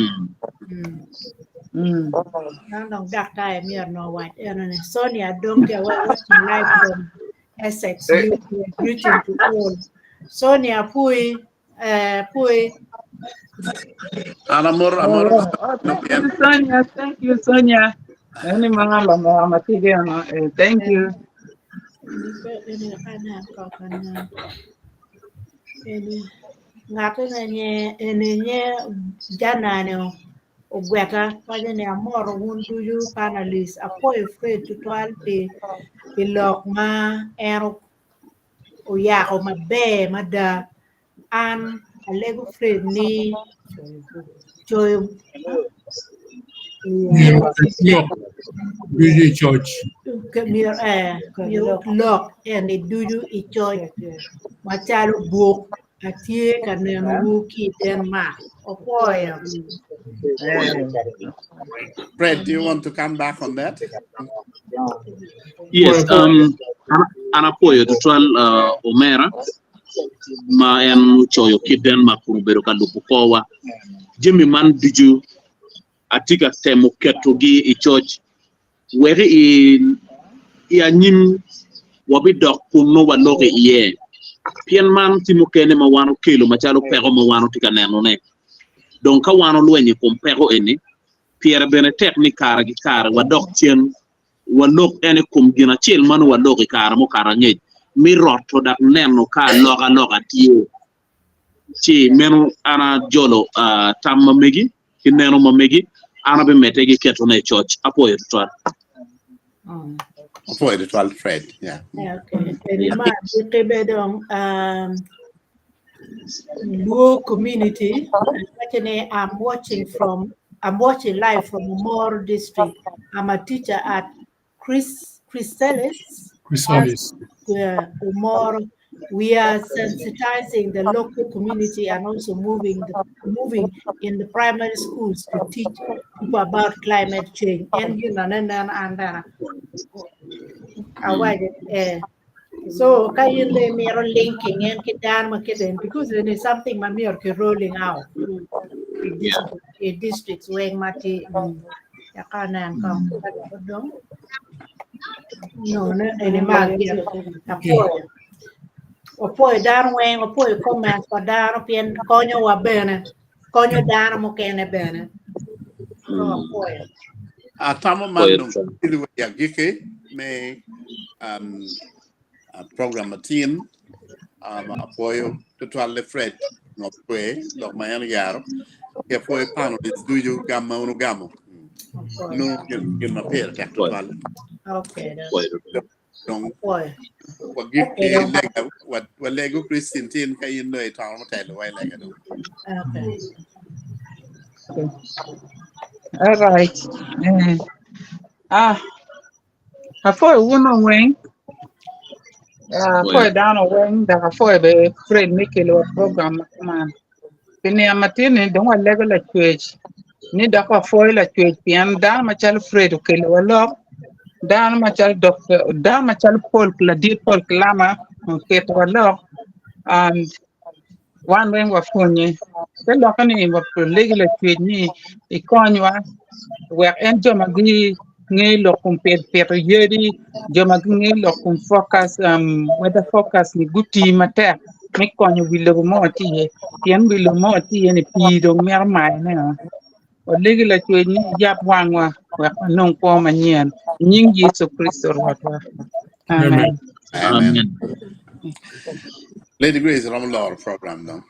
[SPEAKER 6] Dano dong daktar myero nongo owac eno ni Sonia Donge we're watching live from Essex UK. Greeting to all. Sonia Pui Pui.
[SPEAKER 1] An amor amor.
[SPEAKER 4] Oh, thank you, Sonia. Thank you, Sonia. Eni mga lamera matidi ano. Eh, thank you.
[SPEAKER 6] Ngat ene ene nye janane ogweta waco ni amoro wun ducu panelist apwoyo Fred tutwal pi pi lok ma en oyako maber mada an alego Fred ni coyo
[SPEAKER 2] Myero oket lok ducu i coc.
[SPEAKER 6] Myero eh, myero lok eni ducu i coc macalo buk atye ka nenowu ki i Denmark. Opwoyo.
[SPEAKER 1] Fred, do you want to come back on that?
[SPEAKER 3] Yes, an apwoyo tutwal omera ma en ocoyo ki Denmark kun obedo ka lubo korwa. Jami man ducu atye ka temo ketogi i coc wek i anyim wabidok kun nongo waloko iye. Pien man tye mukene ma wan okelo macalo peko ma wan watye ka nenone. Dong ka wan olwenyo i kom peko eni, pire bene tek ni kare ki kare wadok cen walok en i kom gin acel ma nongo waloko i kare mukato angec, mi roto dok neno ka alokaloka tye. Ci meno an ajolo tam ma megi ki neno ma megi, an abimedde ki ketone i coc. Apwoyo tutwal.
[SPEAKER 1] Apwoyo tutwal, Fred. Yeah.
[SPEAKER 6] Okay. Eni ma agikki be dong Luo community wacho ni I'm watching from I'm watching live from Omoro district. I'm a teacher at Chris Chrysalis
[SPEAKER 2] Chrysalis.
[SPEAKER 6] Omoro. We are sensitizing the local community and also moving the, moving in the primary schools to teach people about climate change. And you know, and and and eh. So ka in le miro linking en ki dano ma kiten because it is something ma miro ki rolling out in district, in districts weng ma ti yaka nen kong dong no ne eni ma apwoyo opwoyo dano weng opwoyo comments pa dano pien konyowa bene konyo dano mukene bene so apwoyo
[SPEAKER 1] Atamo man dong kelo i agikki me um, program matin um, apwoyo tutwalle Fred Ngokwe lok ma en oyaro ki apwoyo panelists ducu gam ma wun wugamo nongo gin gin ma pire tek tutwal
[SPEAKER 6] okay
[SPEAKER 1] dong
[SPEAKER 6] apwoyo
[SPEAKER 1] wagik ki lega walego Christine tin ka in dong itoro mutelo wa i lega dong
[SPEAKER 6] okay
[SPEAKER 4] All right. Eh. Ah, apwoyo wun weng. Ah, apwoyo dano weng dok apwoyo be Fred me kelo wa program ma kuman. Pi nino matin ni dong walego lacwec ni dok wapwoyo lacwec pien dano macalo Fred okelo wa lok, dano macalo Dr. dano macalo Paul ladit Paul Kilama oketo wa lok and wan weng wapwonye. Te lokke ni walego lacwec ni ikonywa wek en jo ma gingeyo lok kom pito yadi, jo ma gingeyo lok kom focus, um, weather forecast ni guti matek me konyo wi lobo mo tye iye pien wi lobo mo tye iye ni pii dong mito mayone. Walegi lacwec ni iyab wangwa wek wanong kwo manyen. I nying Yecu Kricito Rwotwa. Amen.
[SPEAKER 1] Amen.
[SPEAKER 3] Amen.
[SPEAKER 1] Lady Grace romo loro program dong.